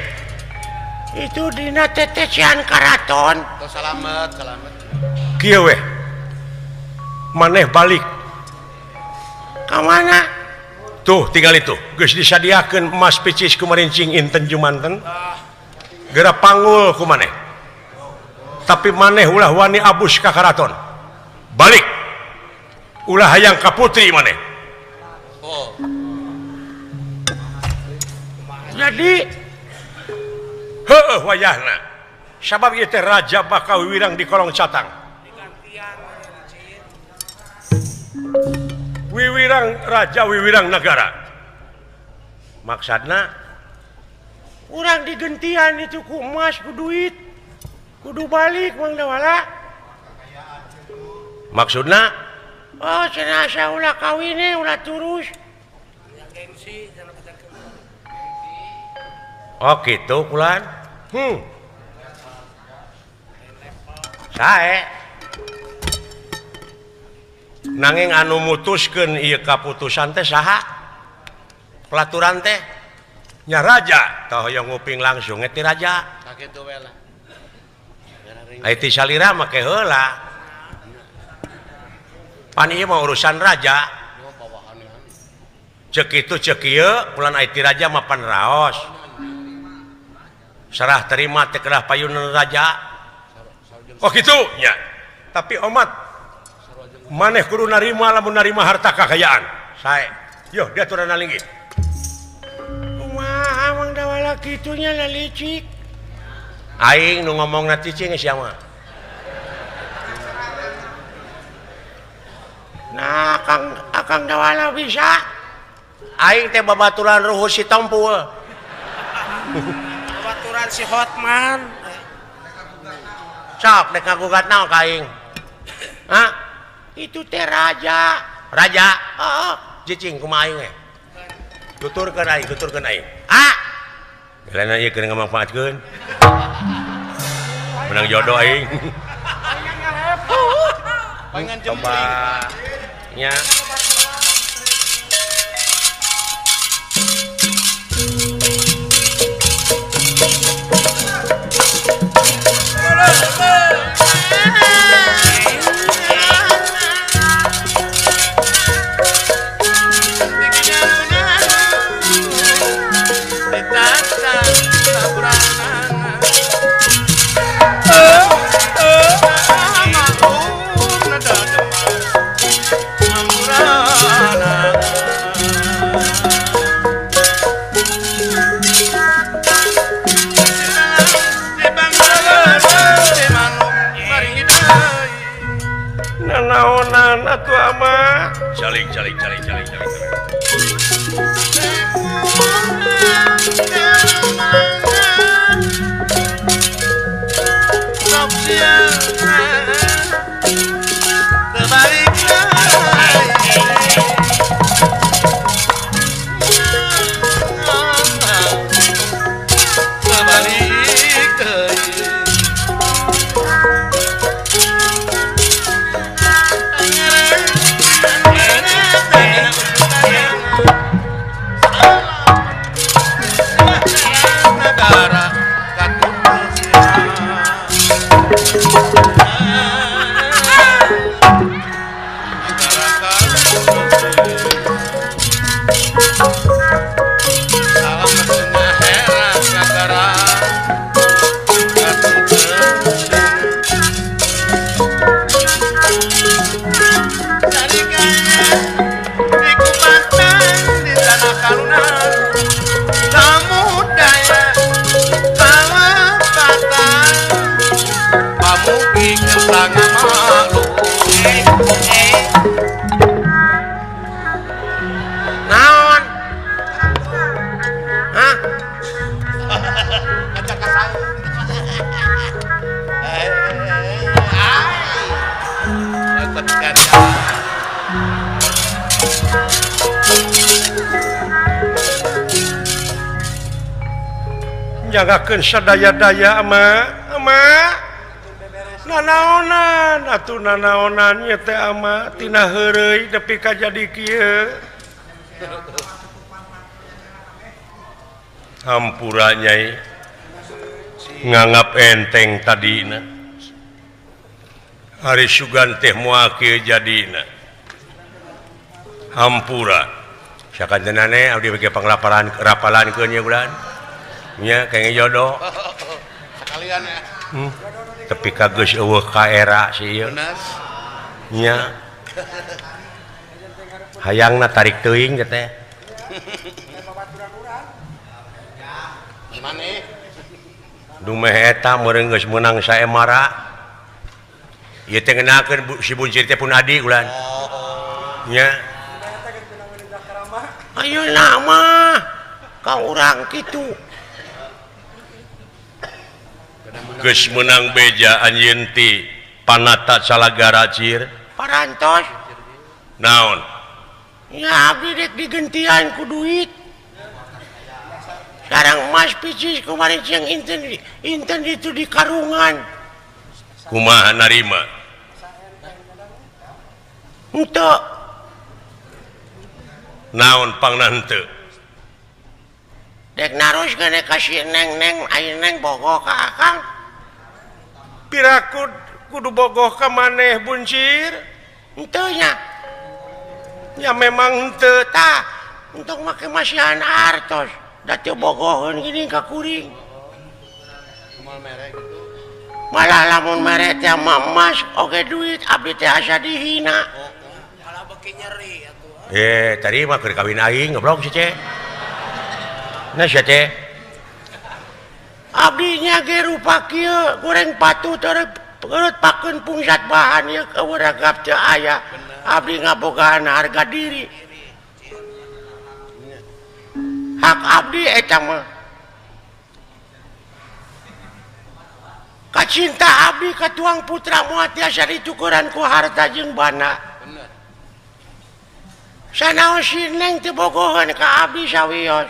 itu dina tetesian karaton. Selamat, selamat. Kieu weh. Maneh balik. Ka mana? Tuh, tinggal itu. Geus disadiakeun emas picis kumarincing inten jumanten. Geura pangul ku maneh. Tapi maneh ulah wani abus ka karaton. Balik. Ulah hayang ka putri maneh. Oh. Jadi heueuh wayahna. Sabab ieu teh raja bakal wiwirang di kolong catang. Wiwirang raja wiwirang nagara. Maksudna urang digentian itu ku emas ku duit. Kudu balik Mang Dawala. Maksudna oh cenah asa ulah kawine ulah turus. Oh gitu kulan. Sae. Nanging anu mutuskeun ieu kaputusan teh saha? Pelaturan teh nya raja. Tah hoyong nguping langsung ti raja. Sakitu we lah. Ai ti salira make heula. Pan ieu mah urusan raja. Cek itu cek ieu ulan ai ti raja mah pan raos. Serah terima teh kedah payunan raja. Oh kitu nya. Tapi omat maneh kudu narima lamun narima harta kakayaan. Sae. Yo diaturan linggih. Kumaha Mang Dawala kitu nya lalicik. Aing nu ngomongna cicing sia mah. Nah, Akang Dawala bisa. Aing teh babaturan ruhut si Tompu. Babaturan si Hotman. Sok dek ngagugat naon ka aing? Hah? Itu teh raja. Raja? Heeh. Cicing kumaha aing ge? Tuturkeun aing, tuturkeun aing. Ah. Gelana ieu keur ngamanfaatkeun. Menang jodoh aing. Pengen jempling. Coba nya. Nanaonan atuh ama. Calik calik calik calik calik. Naon? Hah? Nyagakeun sadaya-daya ama ama nanaonan atuh nanaonan ieu teh ama tina heureuy nepi ka jadi kieu. Hampura nyai nganggap enteng tadina. Ari sugan teh moal kieu jadina. Hampura. Sakantenane abdi bege panglaparan rapalankeun ieu bulan. Nya kenging jodoh. Sekalian ya. Tapi kageus eueuh ka era si ieu. Nya. Hayangna tarik teuing teh. Dumeh eta meureun geus meunang saemara. Ieu teh ngenakeun si buncir teh pun adi ulan. Nya. Ayeuna mah ka urang kitu. Geus meunang beja anjeun ti Panata Salagara cir. Parantos. Naon? Ya abdi rek digentian ku duit. Sarang emas picis kemarin siang inten itu di karungan. Kumaha narima? Henteu. Naon pangna henteu? Dek naroskeun ka si neng-neng aya neng bogoh ka akang. Piraku kudu bogoh ka maneh buncir? Henteu nya. Ya memang teu tah untuk make masihan artos da teu bogoheun gini ka kuring. Malah lamun mere teh emas oge duit abdi teh asa dihina. Malah beuki nyeri atuh. Tadi mah keur kawin aing goblok si ce. Nah sia teh. Abdi nya ge rupa kieu goreng patut terus pakeun pungsat bahan ieu kauragap teu aya. Abdi ngabogaan harga diri. Hak abdi eta mah. Kacinta abdi ka tuang putra moal tiasa ditukuran ku harta jeung bana. Sanaos si Neng teu bogoheun ka abdi sawios.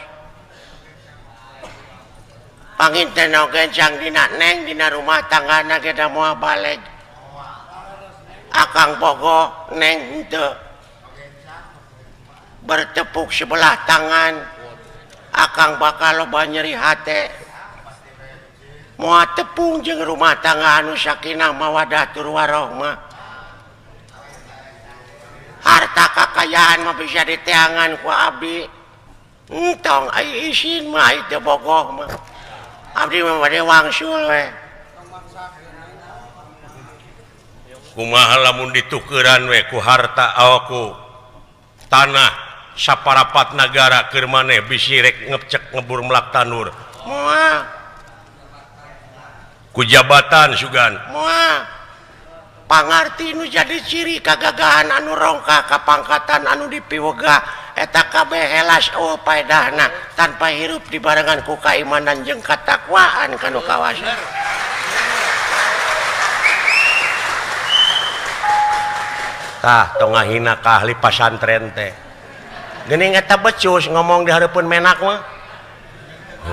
Panginten oge jang dina Neng dina rumah tanggana ge da moal baleg. Akang bogo Neng henteu. Bertepuk sebelah tangan. Akang bakal loba nyeri hate. Moal tepung jeung rumah tangga anu sakinah mawaddah tur warohmah. Harta kakayaan mah bisa diteangan ku abdi. Entong ai isin mah teu bogoh mah. Abdi mah bade wangsul we. Kumaha lamun ditukeran we ku harta ku tanah saparapat nagara keur maneh bisi rek ngecek ngebur melak tanur. Moal. Ku jabatan sugan. Moal. Pangarti nu jadi ciri kagagahan anu rongka kapangkatan anu dipiwegah eta kabeh helas eueuh paedahna tanpa hirup dibarengan ku kaimanan jeung katakwaan kanu kawasa. Tah tong ngahina ka ahli pasantren teh. Geuning eta becus ngomong di hareupeun menak mah.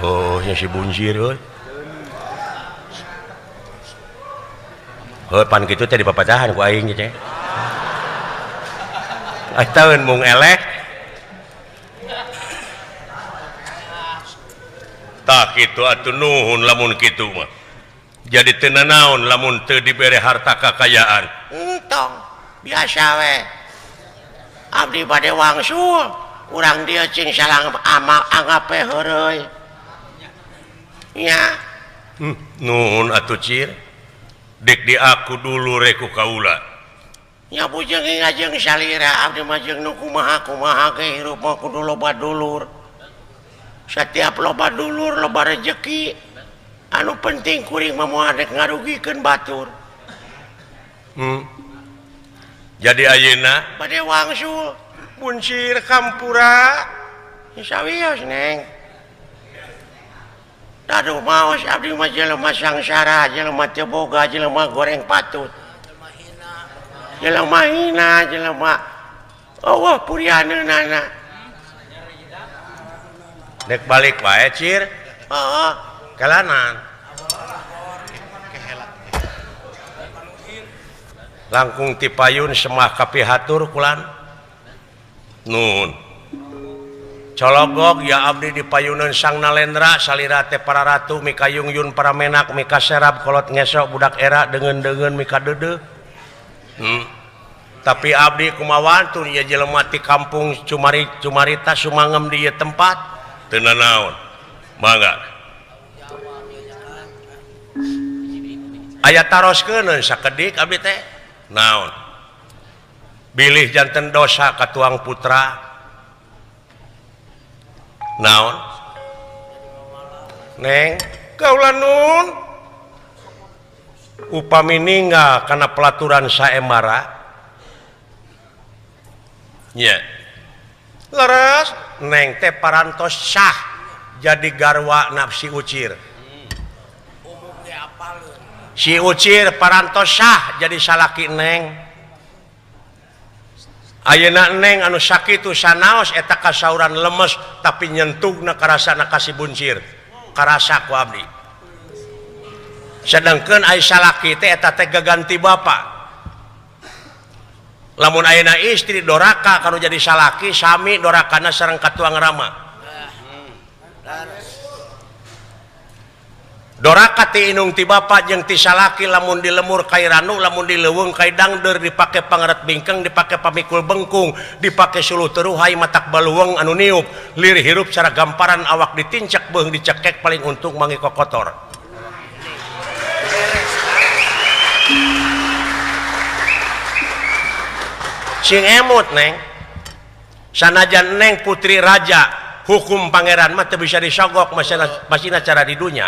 Oh, nya si Buncir euy. Heuh pan kitu teh dipapatahan ku aing teh. Ataun mung eleh. Tah kitu atuh nuhun lamun kitu mah. Jadi teu nanaon lamun teu dibere harta kakayaan. Entong biasa we. Abdi bade wangsul, urang dieu cing salang amal anggap we heureuy. Nya. Nuhun atuh Cir. Dek di aku dulu reku kaula. Nya bujeng ngajeng salira abdi mah jeung nu kumaha kumaha ge hirup mah kudu loba dulur. Setiap loba dulur loba rejeki. Anu penting kuring mah moal rek ngarugikeun batur. Jadi ayeuna bade wangsul Buncir kampura sawios Neng. Aduh maos abdi mah jelema sangsara, jelema teu boga, jelema goreng patut. Jelema hina, jelema eueuh purianeunana. Dek balik wae Cir. Heeh, kalanan. Langkung ti payun semah kapihatur kulan. Nun. Cologog ya abdi di payunan sang nalendra salira teh para ratu mika yungyun para menak mika serab kolot ngesok budak era deungeun-deungeun mika deudeuh. Tapi abdi kumawantun ieu jelema ti kampung Cumari Cumarita sumangem di ieu tempat teu nanaon. Mangga. Aya taroskeun sakedik abdi teh. Naon? Bilih janten dosa ka tuang putra. Naon? Neng, kaula nun. Upami ninggal kana pelaturan saembara. Nya. Leres, Neng teh parantos sah jadi garwa nafsi Ucir. Si Ucir parantos sah jadi salaki Neng. Ayeuna Neng anu sakitu sanaos eta kasauran lemes tapi nyentugna karasana ka si Buncir. Karasa ku abdi. Sedangkeun ai salaki teh eta teh gaganti bapa. Lamun ayeuna istri doraka kanu jadi salaki sami dorakana sareng ka tuang rama. Doraka ti inung ti bapa jeung ti salaki lamun dilemur kai ranu lamun dileuweung kai dangdeur dipake pangeret bingkeng dipake pamikul bengkung dipake suluh teruhai matak baluweung anu niup lir hirup cara gamparan awak ditincak beuheung dicekek paling untung mangi kokotor. Sing emut neng sanajan neng putri raja hukum pangeran mah teu bisa disogok masina cara di dunya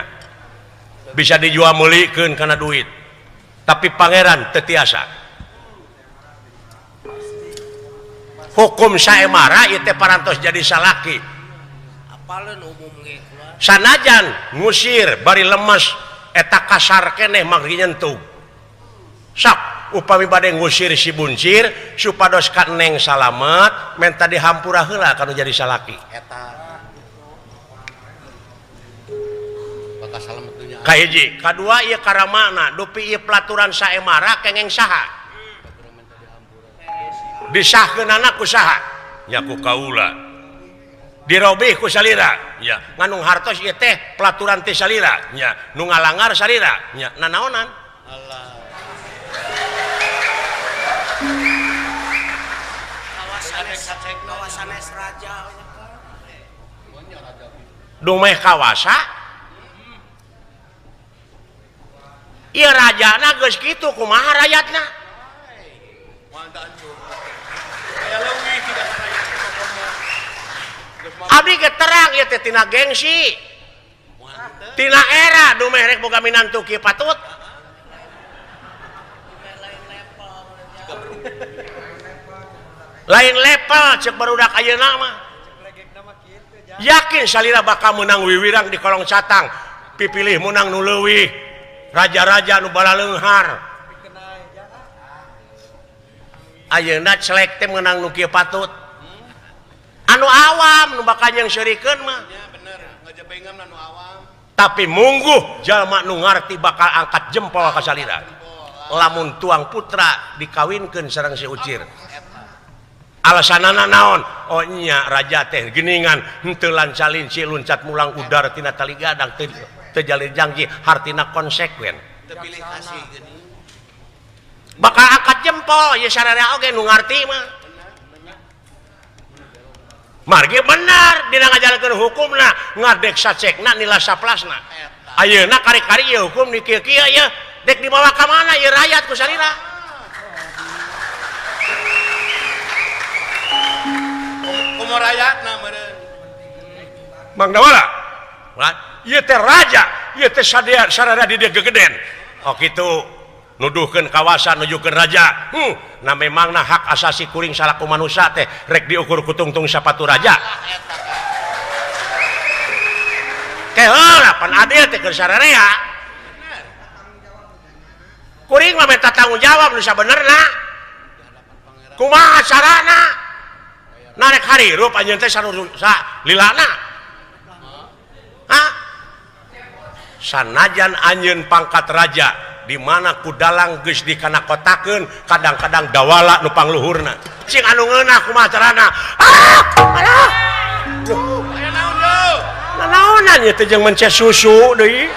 bisa dijual meulikeun kana duit tapi pangeran teu tiasa hukum saemara ieu teh parantos jadi salaki apaleun umum ge sanajan ngusir bari lemes eta kasar keneh manggi nyentuh sok upami bade ngusir si buncir supados ka neng salamet menta dihampura heula kanu jadi salaki eta bakal salamet dunya. Kahiji, kadua ieu karamana dupi ieu pelaturan saemara kengeng saha disahkeunana ku saha nya ku kaula dirobih ku salira nya nganung hartos ieu teh pelaturan teh salira nya nu ngalangar salira nya nanaonan Allah kawasanes raja dumeh kawasa ieu rajana geus kitu kumaha rakyatna abdi ge terang ieu teh tina gengsi tina era dumeh rek boga minantu kieu patut lain level cek barudak ayeuna mah yakin salira bakal menang wiwirang di kolong catang pipilih menang nu leuwih raja-raja nu balaleunghar ayeuna celek teh menang nu kieu patut anu awam nu bakal jeung seurikeun mah tapi mungguh jalma nu ngarti bakal angkat jempol ka salira lamun tuang putra dikawinkeun sareng si Ucir alasanana naon oh nya raja teh geuningan henteu lancalinci luncat mulang udar tina tali gadang teu jalin janji hartina konsekuen teu pilih kasih geuning bakal angkat jempol ieu sararea oge nu ngarti mah margi bener dina ngajalankeun hukumna ngadek sacekna nila saplasna ayeuna kari-kari ieu hukum di kieu-kieu ieu dek dibawa ka mana ieu rakyat ku salira kumaha rakyatna meureun Mang Dawala ieu teh raja ieu teh sadaya sararea di dieu gegeden oh kitu nuduhkeun kawasan nujukeun raja nah memangna hak asasi kuring salaku manusia teh rek diukur ku tungtung sapatu raja teh heula pan adil teh keur sararea kuring mah minta tanggung jawab nu sabenerna kumaha carana narek harirup anjeun teh sa lilana ha sanajan anjeun pangkat raja di mana ku dalang geus dikanakotakeun kadang-kadang dawala nu pangluhurna sing anu ngeunah kumaha carana ah alah aya naon deui nanaonan ieu teh jeung mencet susu deui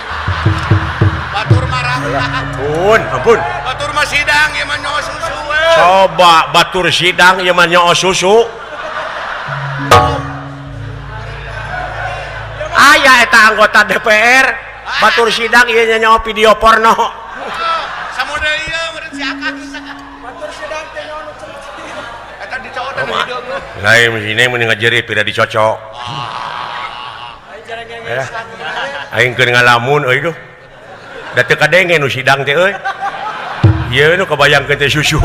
batur marah ampun ampun batur mah sidang ieu mah nyoos susu we coba batur sidang ieu mah nyoos susu aya eta anggota DPR batur sidang ieu nyaho video porno samuda ieu meureun si akang batur sidang teh nyaho nu ceucing eta dicowotan hideung lain sini mun ngajeri pira dicocok aing keur ngalamun euy duh da teu kadenge nu sidang teh euy ieu nu kabayangkeun teh susu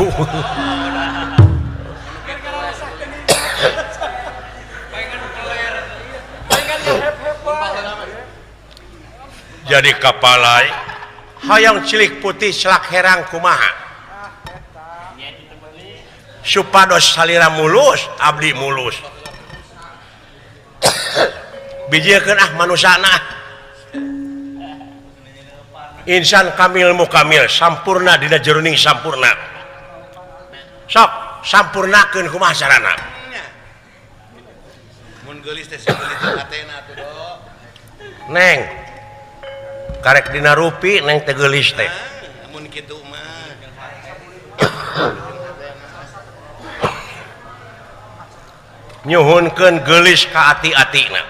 jadi kapalai hayang cilik putih selak herang kumaha supados salira mulus abdi mulus bijiekeun ah manusana insan kamil mukamil sampurna dina jeroning sampurna sok sampurnakeun kumaha carana mun geulis teh geulis hatena atuh do neng Karek dina rupi neng teh geulis teh. Mun kitu mah. Nyuhunkeun geulis ka ati-atina.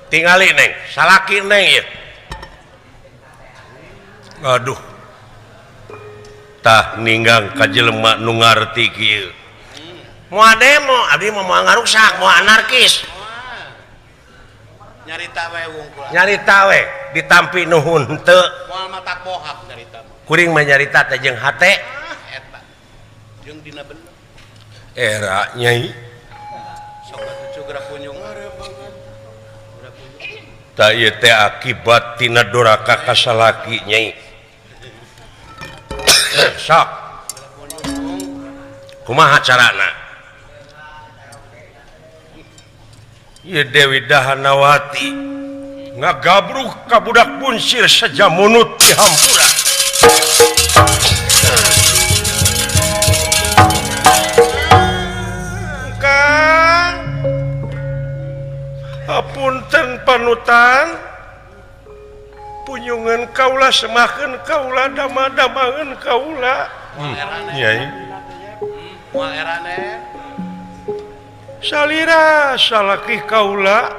Tingali neng, salaki neng ieu. Aduh. Tah ninggang ka jelema nu ngarti kieu. Moal demo, abdi mah moal ngaruksak, moal anarkis. Nyarita we wungkul. Nyarita we ditampi nuhun henteu. Moal matak bohak nyarita mah. Kuring mah nyarita teh jeung hate. Ah eta. Jeung dina bener. Era nyai. Sok atuh geura kunjung. Tah ieu teh akibat tina doraka ka salaki nyai. Sok. Kumaha carana? Ieu Dewi Dahanawati ngagabruk ka budak bunsir sajamunut di hampura. Kang, hapunten panutan, punyungan kaula semakeun kaula dama-damangeun kaula. Nyai. Moal erane. Salira salaki kaula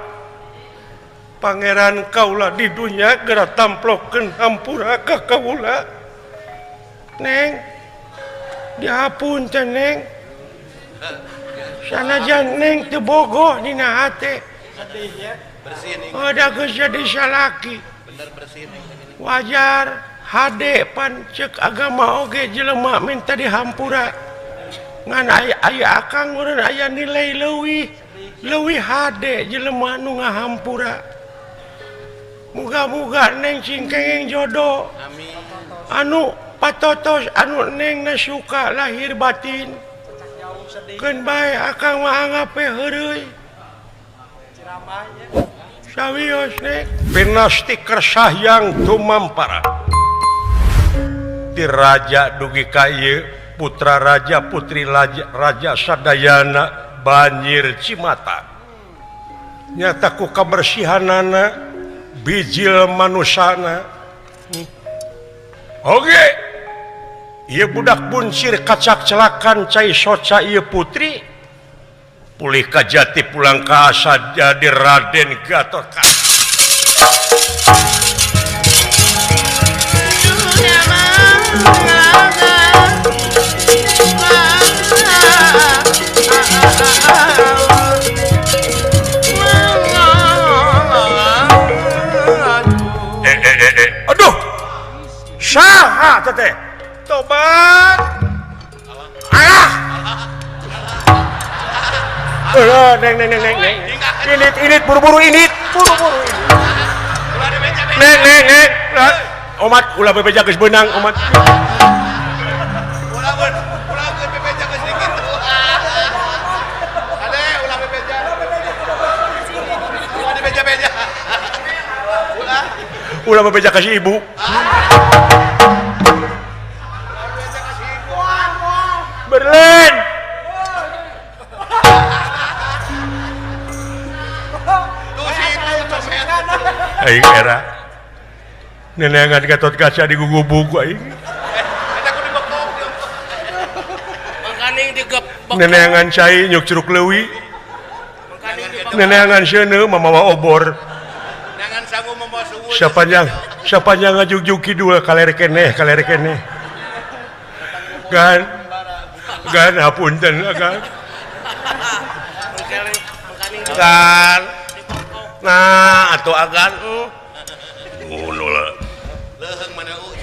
pangeran kaula di dunya geura tamplokeun hampura ka kaula. Neng, dihapunten neng. Sanajan neng teu bogoh dina hate. Oh, da geus jadi salaki. Bener bersih neng. Wajar hade pan ceuk agama oge jelema minta dihampura. Ngan aya akang urang aya nilai leuwih leuwih hade jelema nu ngahampura. Muga-muga neng cing kenging jodoh. Amin. Anu patotos anu neng na suka lahir batin. Keun bae akang mah anggape heureuy. Sawios neng. Pinasti kersahyang tumampara. Ti raja dugi ka ieu putra raja putri raja, raja sadayana banjir cimata. Nyata ku kabersihanana bijil manusana. Oke. Ieu budak buncir kacak celakan cai soca ieu putri. Pulih ka jati pulang ka asa jadi Raden Gatotkaca. Aduh, saha teteh, tobat, alah, neng neng neng neng, init init buru-buru init, buru-buru init, neng neng neng, omat ulah bebeja geus beunang omat. Ulah bebeja kasih ibu. Berlin. Aing era. Neneangan Gatot Kaca di gugubug aing. Neneangan cai nyuk curug leuwi. Neneangan seuneu mamawa obor. Sapanjang ngajugjug kidul kaler keneh kaler keneh. Gan gan hapunten gan. Gan. Nah atuh agan. Ngono lah. Leuheung mana euy.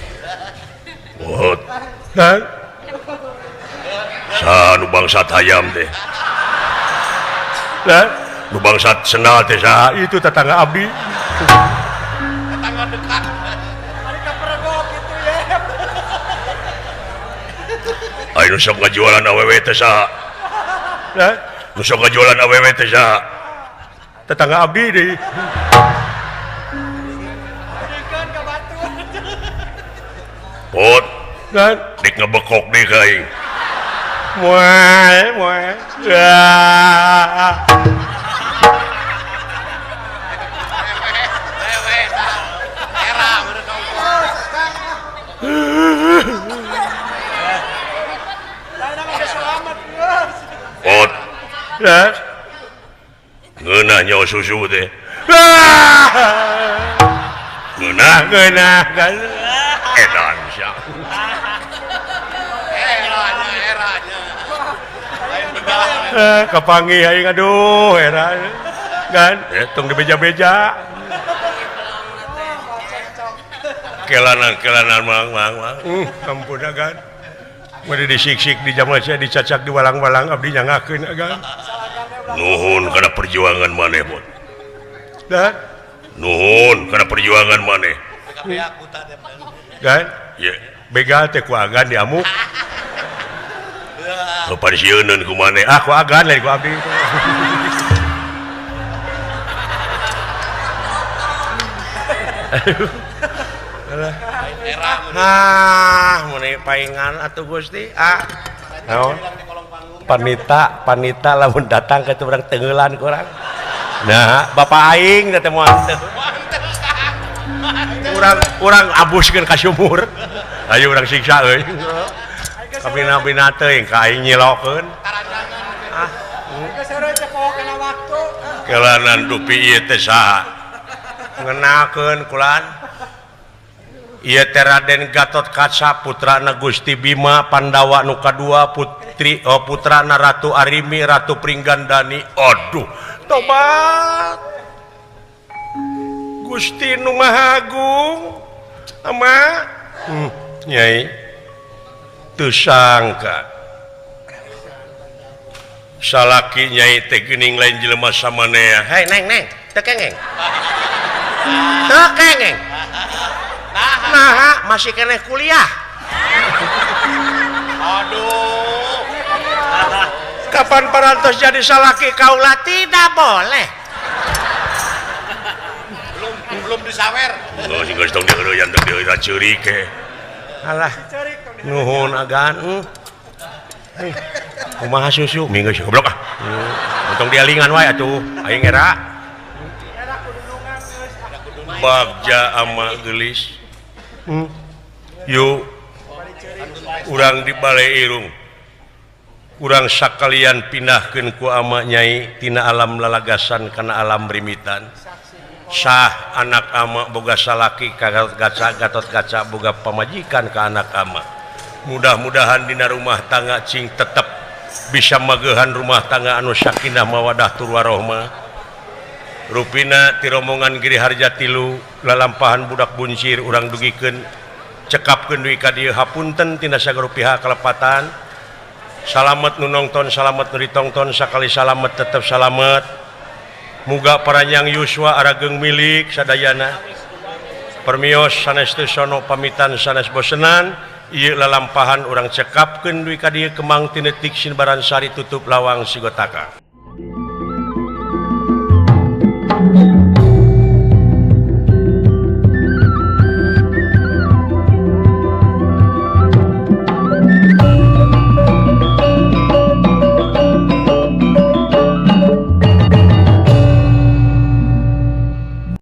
Wot. Gan. Sa nu bangsat hayam teh. Lah, nu bangsat sendal teh saha? Itu tetangga abdi. Tetangga dekat. Ari kapergok kitu ya. Ayo nu sok ngajualan awewe teh saha? Lah, nu sok ngajualan awewe teh saha? Tetangga abdi deui. Pot. Kan dik ngebekok deui ka aing. Moal, moal. Ah. Nah. Ngeunah nyawa susu teh. Ngeunah ngeunah kan. Edan sia. Eranya. Kapanggih aing aduh era. Kan tong dibeja-beja. Kelanan-kelanan mang mang mang. Ampun agan. Mari disiksik di jaman saya dicacak di walang-walang abdi nyangakeun agan. Nuhun kana perjuangan maneh, Bot. Dah. Nuhun kana perjuangan maneh. Kan? Ye, begal teh ku agan diamuk. Kapansieuneun ku maneh? Ah, ku agan lain ku abdi. Ah, mun paingan atuh Gusti. Ah. Naon? Panita, panita lamun datang ke urang tengeulan ku urang. Nah, bapak aing teh moal teu. Urang abuskeun ka sumur. Ayo urang siksa euy. Kabina-bina teuing ka aing nyilokeun. Ah, kelanan dupi ieu teh saha? Ngenakeun kulan. Ieu teh Raden Gatot Kaca putrana Gusti Bima Pandawa nu kadua putri putrana Ratu Arimi Ratu Pringgandani. Aduh, tobat. Gusti nu Maha Agung. Ama Nyai teu sangka salaki Nyai teh geuning lain jelema samanea. Hei neng neng, teu kengeng. Teu kengeng. Nah, masih keneh kuliah. Aduh. Kapan parantos jadi salaki kaula tidak boleh. Belum disawer. Oh, sing geus tong diheureuyan tong diheureuyan ceurik ke. Alah. Nuhun agan. Kumaha susu minggu geus goblok ah. Untung dialingan wae atuh. Aing era. Bagja ama geulis. Yuk urang di Balai Irung urang sakalian pindahkeun ku ama Nyai tina alam lalagasan kana alam rimitan. Sah anak ama boga salaki ka Gatot Gatot Kaca boga pamajikan ka anak ama. Mudah-mudahan dina rumah tangga cing tetep bisa magehan rumah tangga anu sakinah mawadah tur warohmah. Rupina ti rombongan Giri Harja tilu lalampahan budak buncir urang dugikeun cekapkeun dugi ka dieu hapunten tina sagala pihak kalepatan. Salamet nu nongton, salamet nu ditongton, sakali salamet tetep salamet. Muga paranjang yuswa arageng milik sadayana. Permios sanes teu sono pamitan sanes bosenan. Ieu lalampahan urang cekapkeun dugi ka dieu kemang tinetik sinbaransari tutup lawang sigotaka.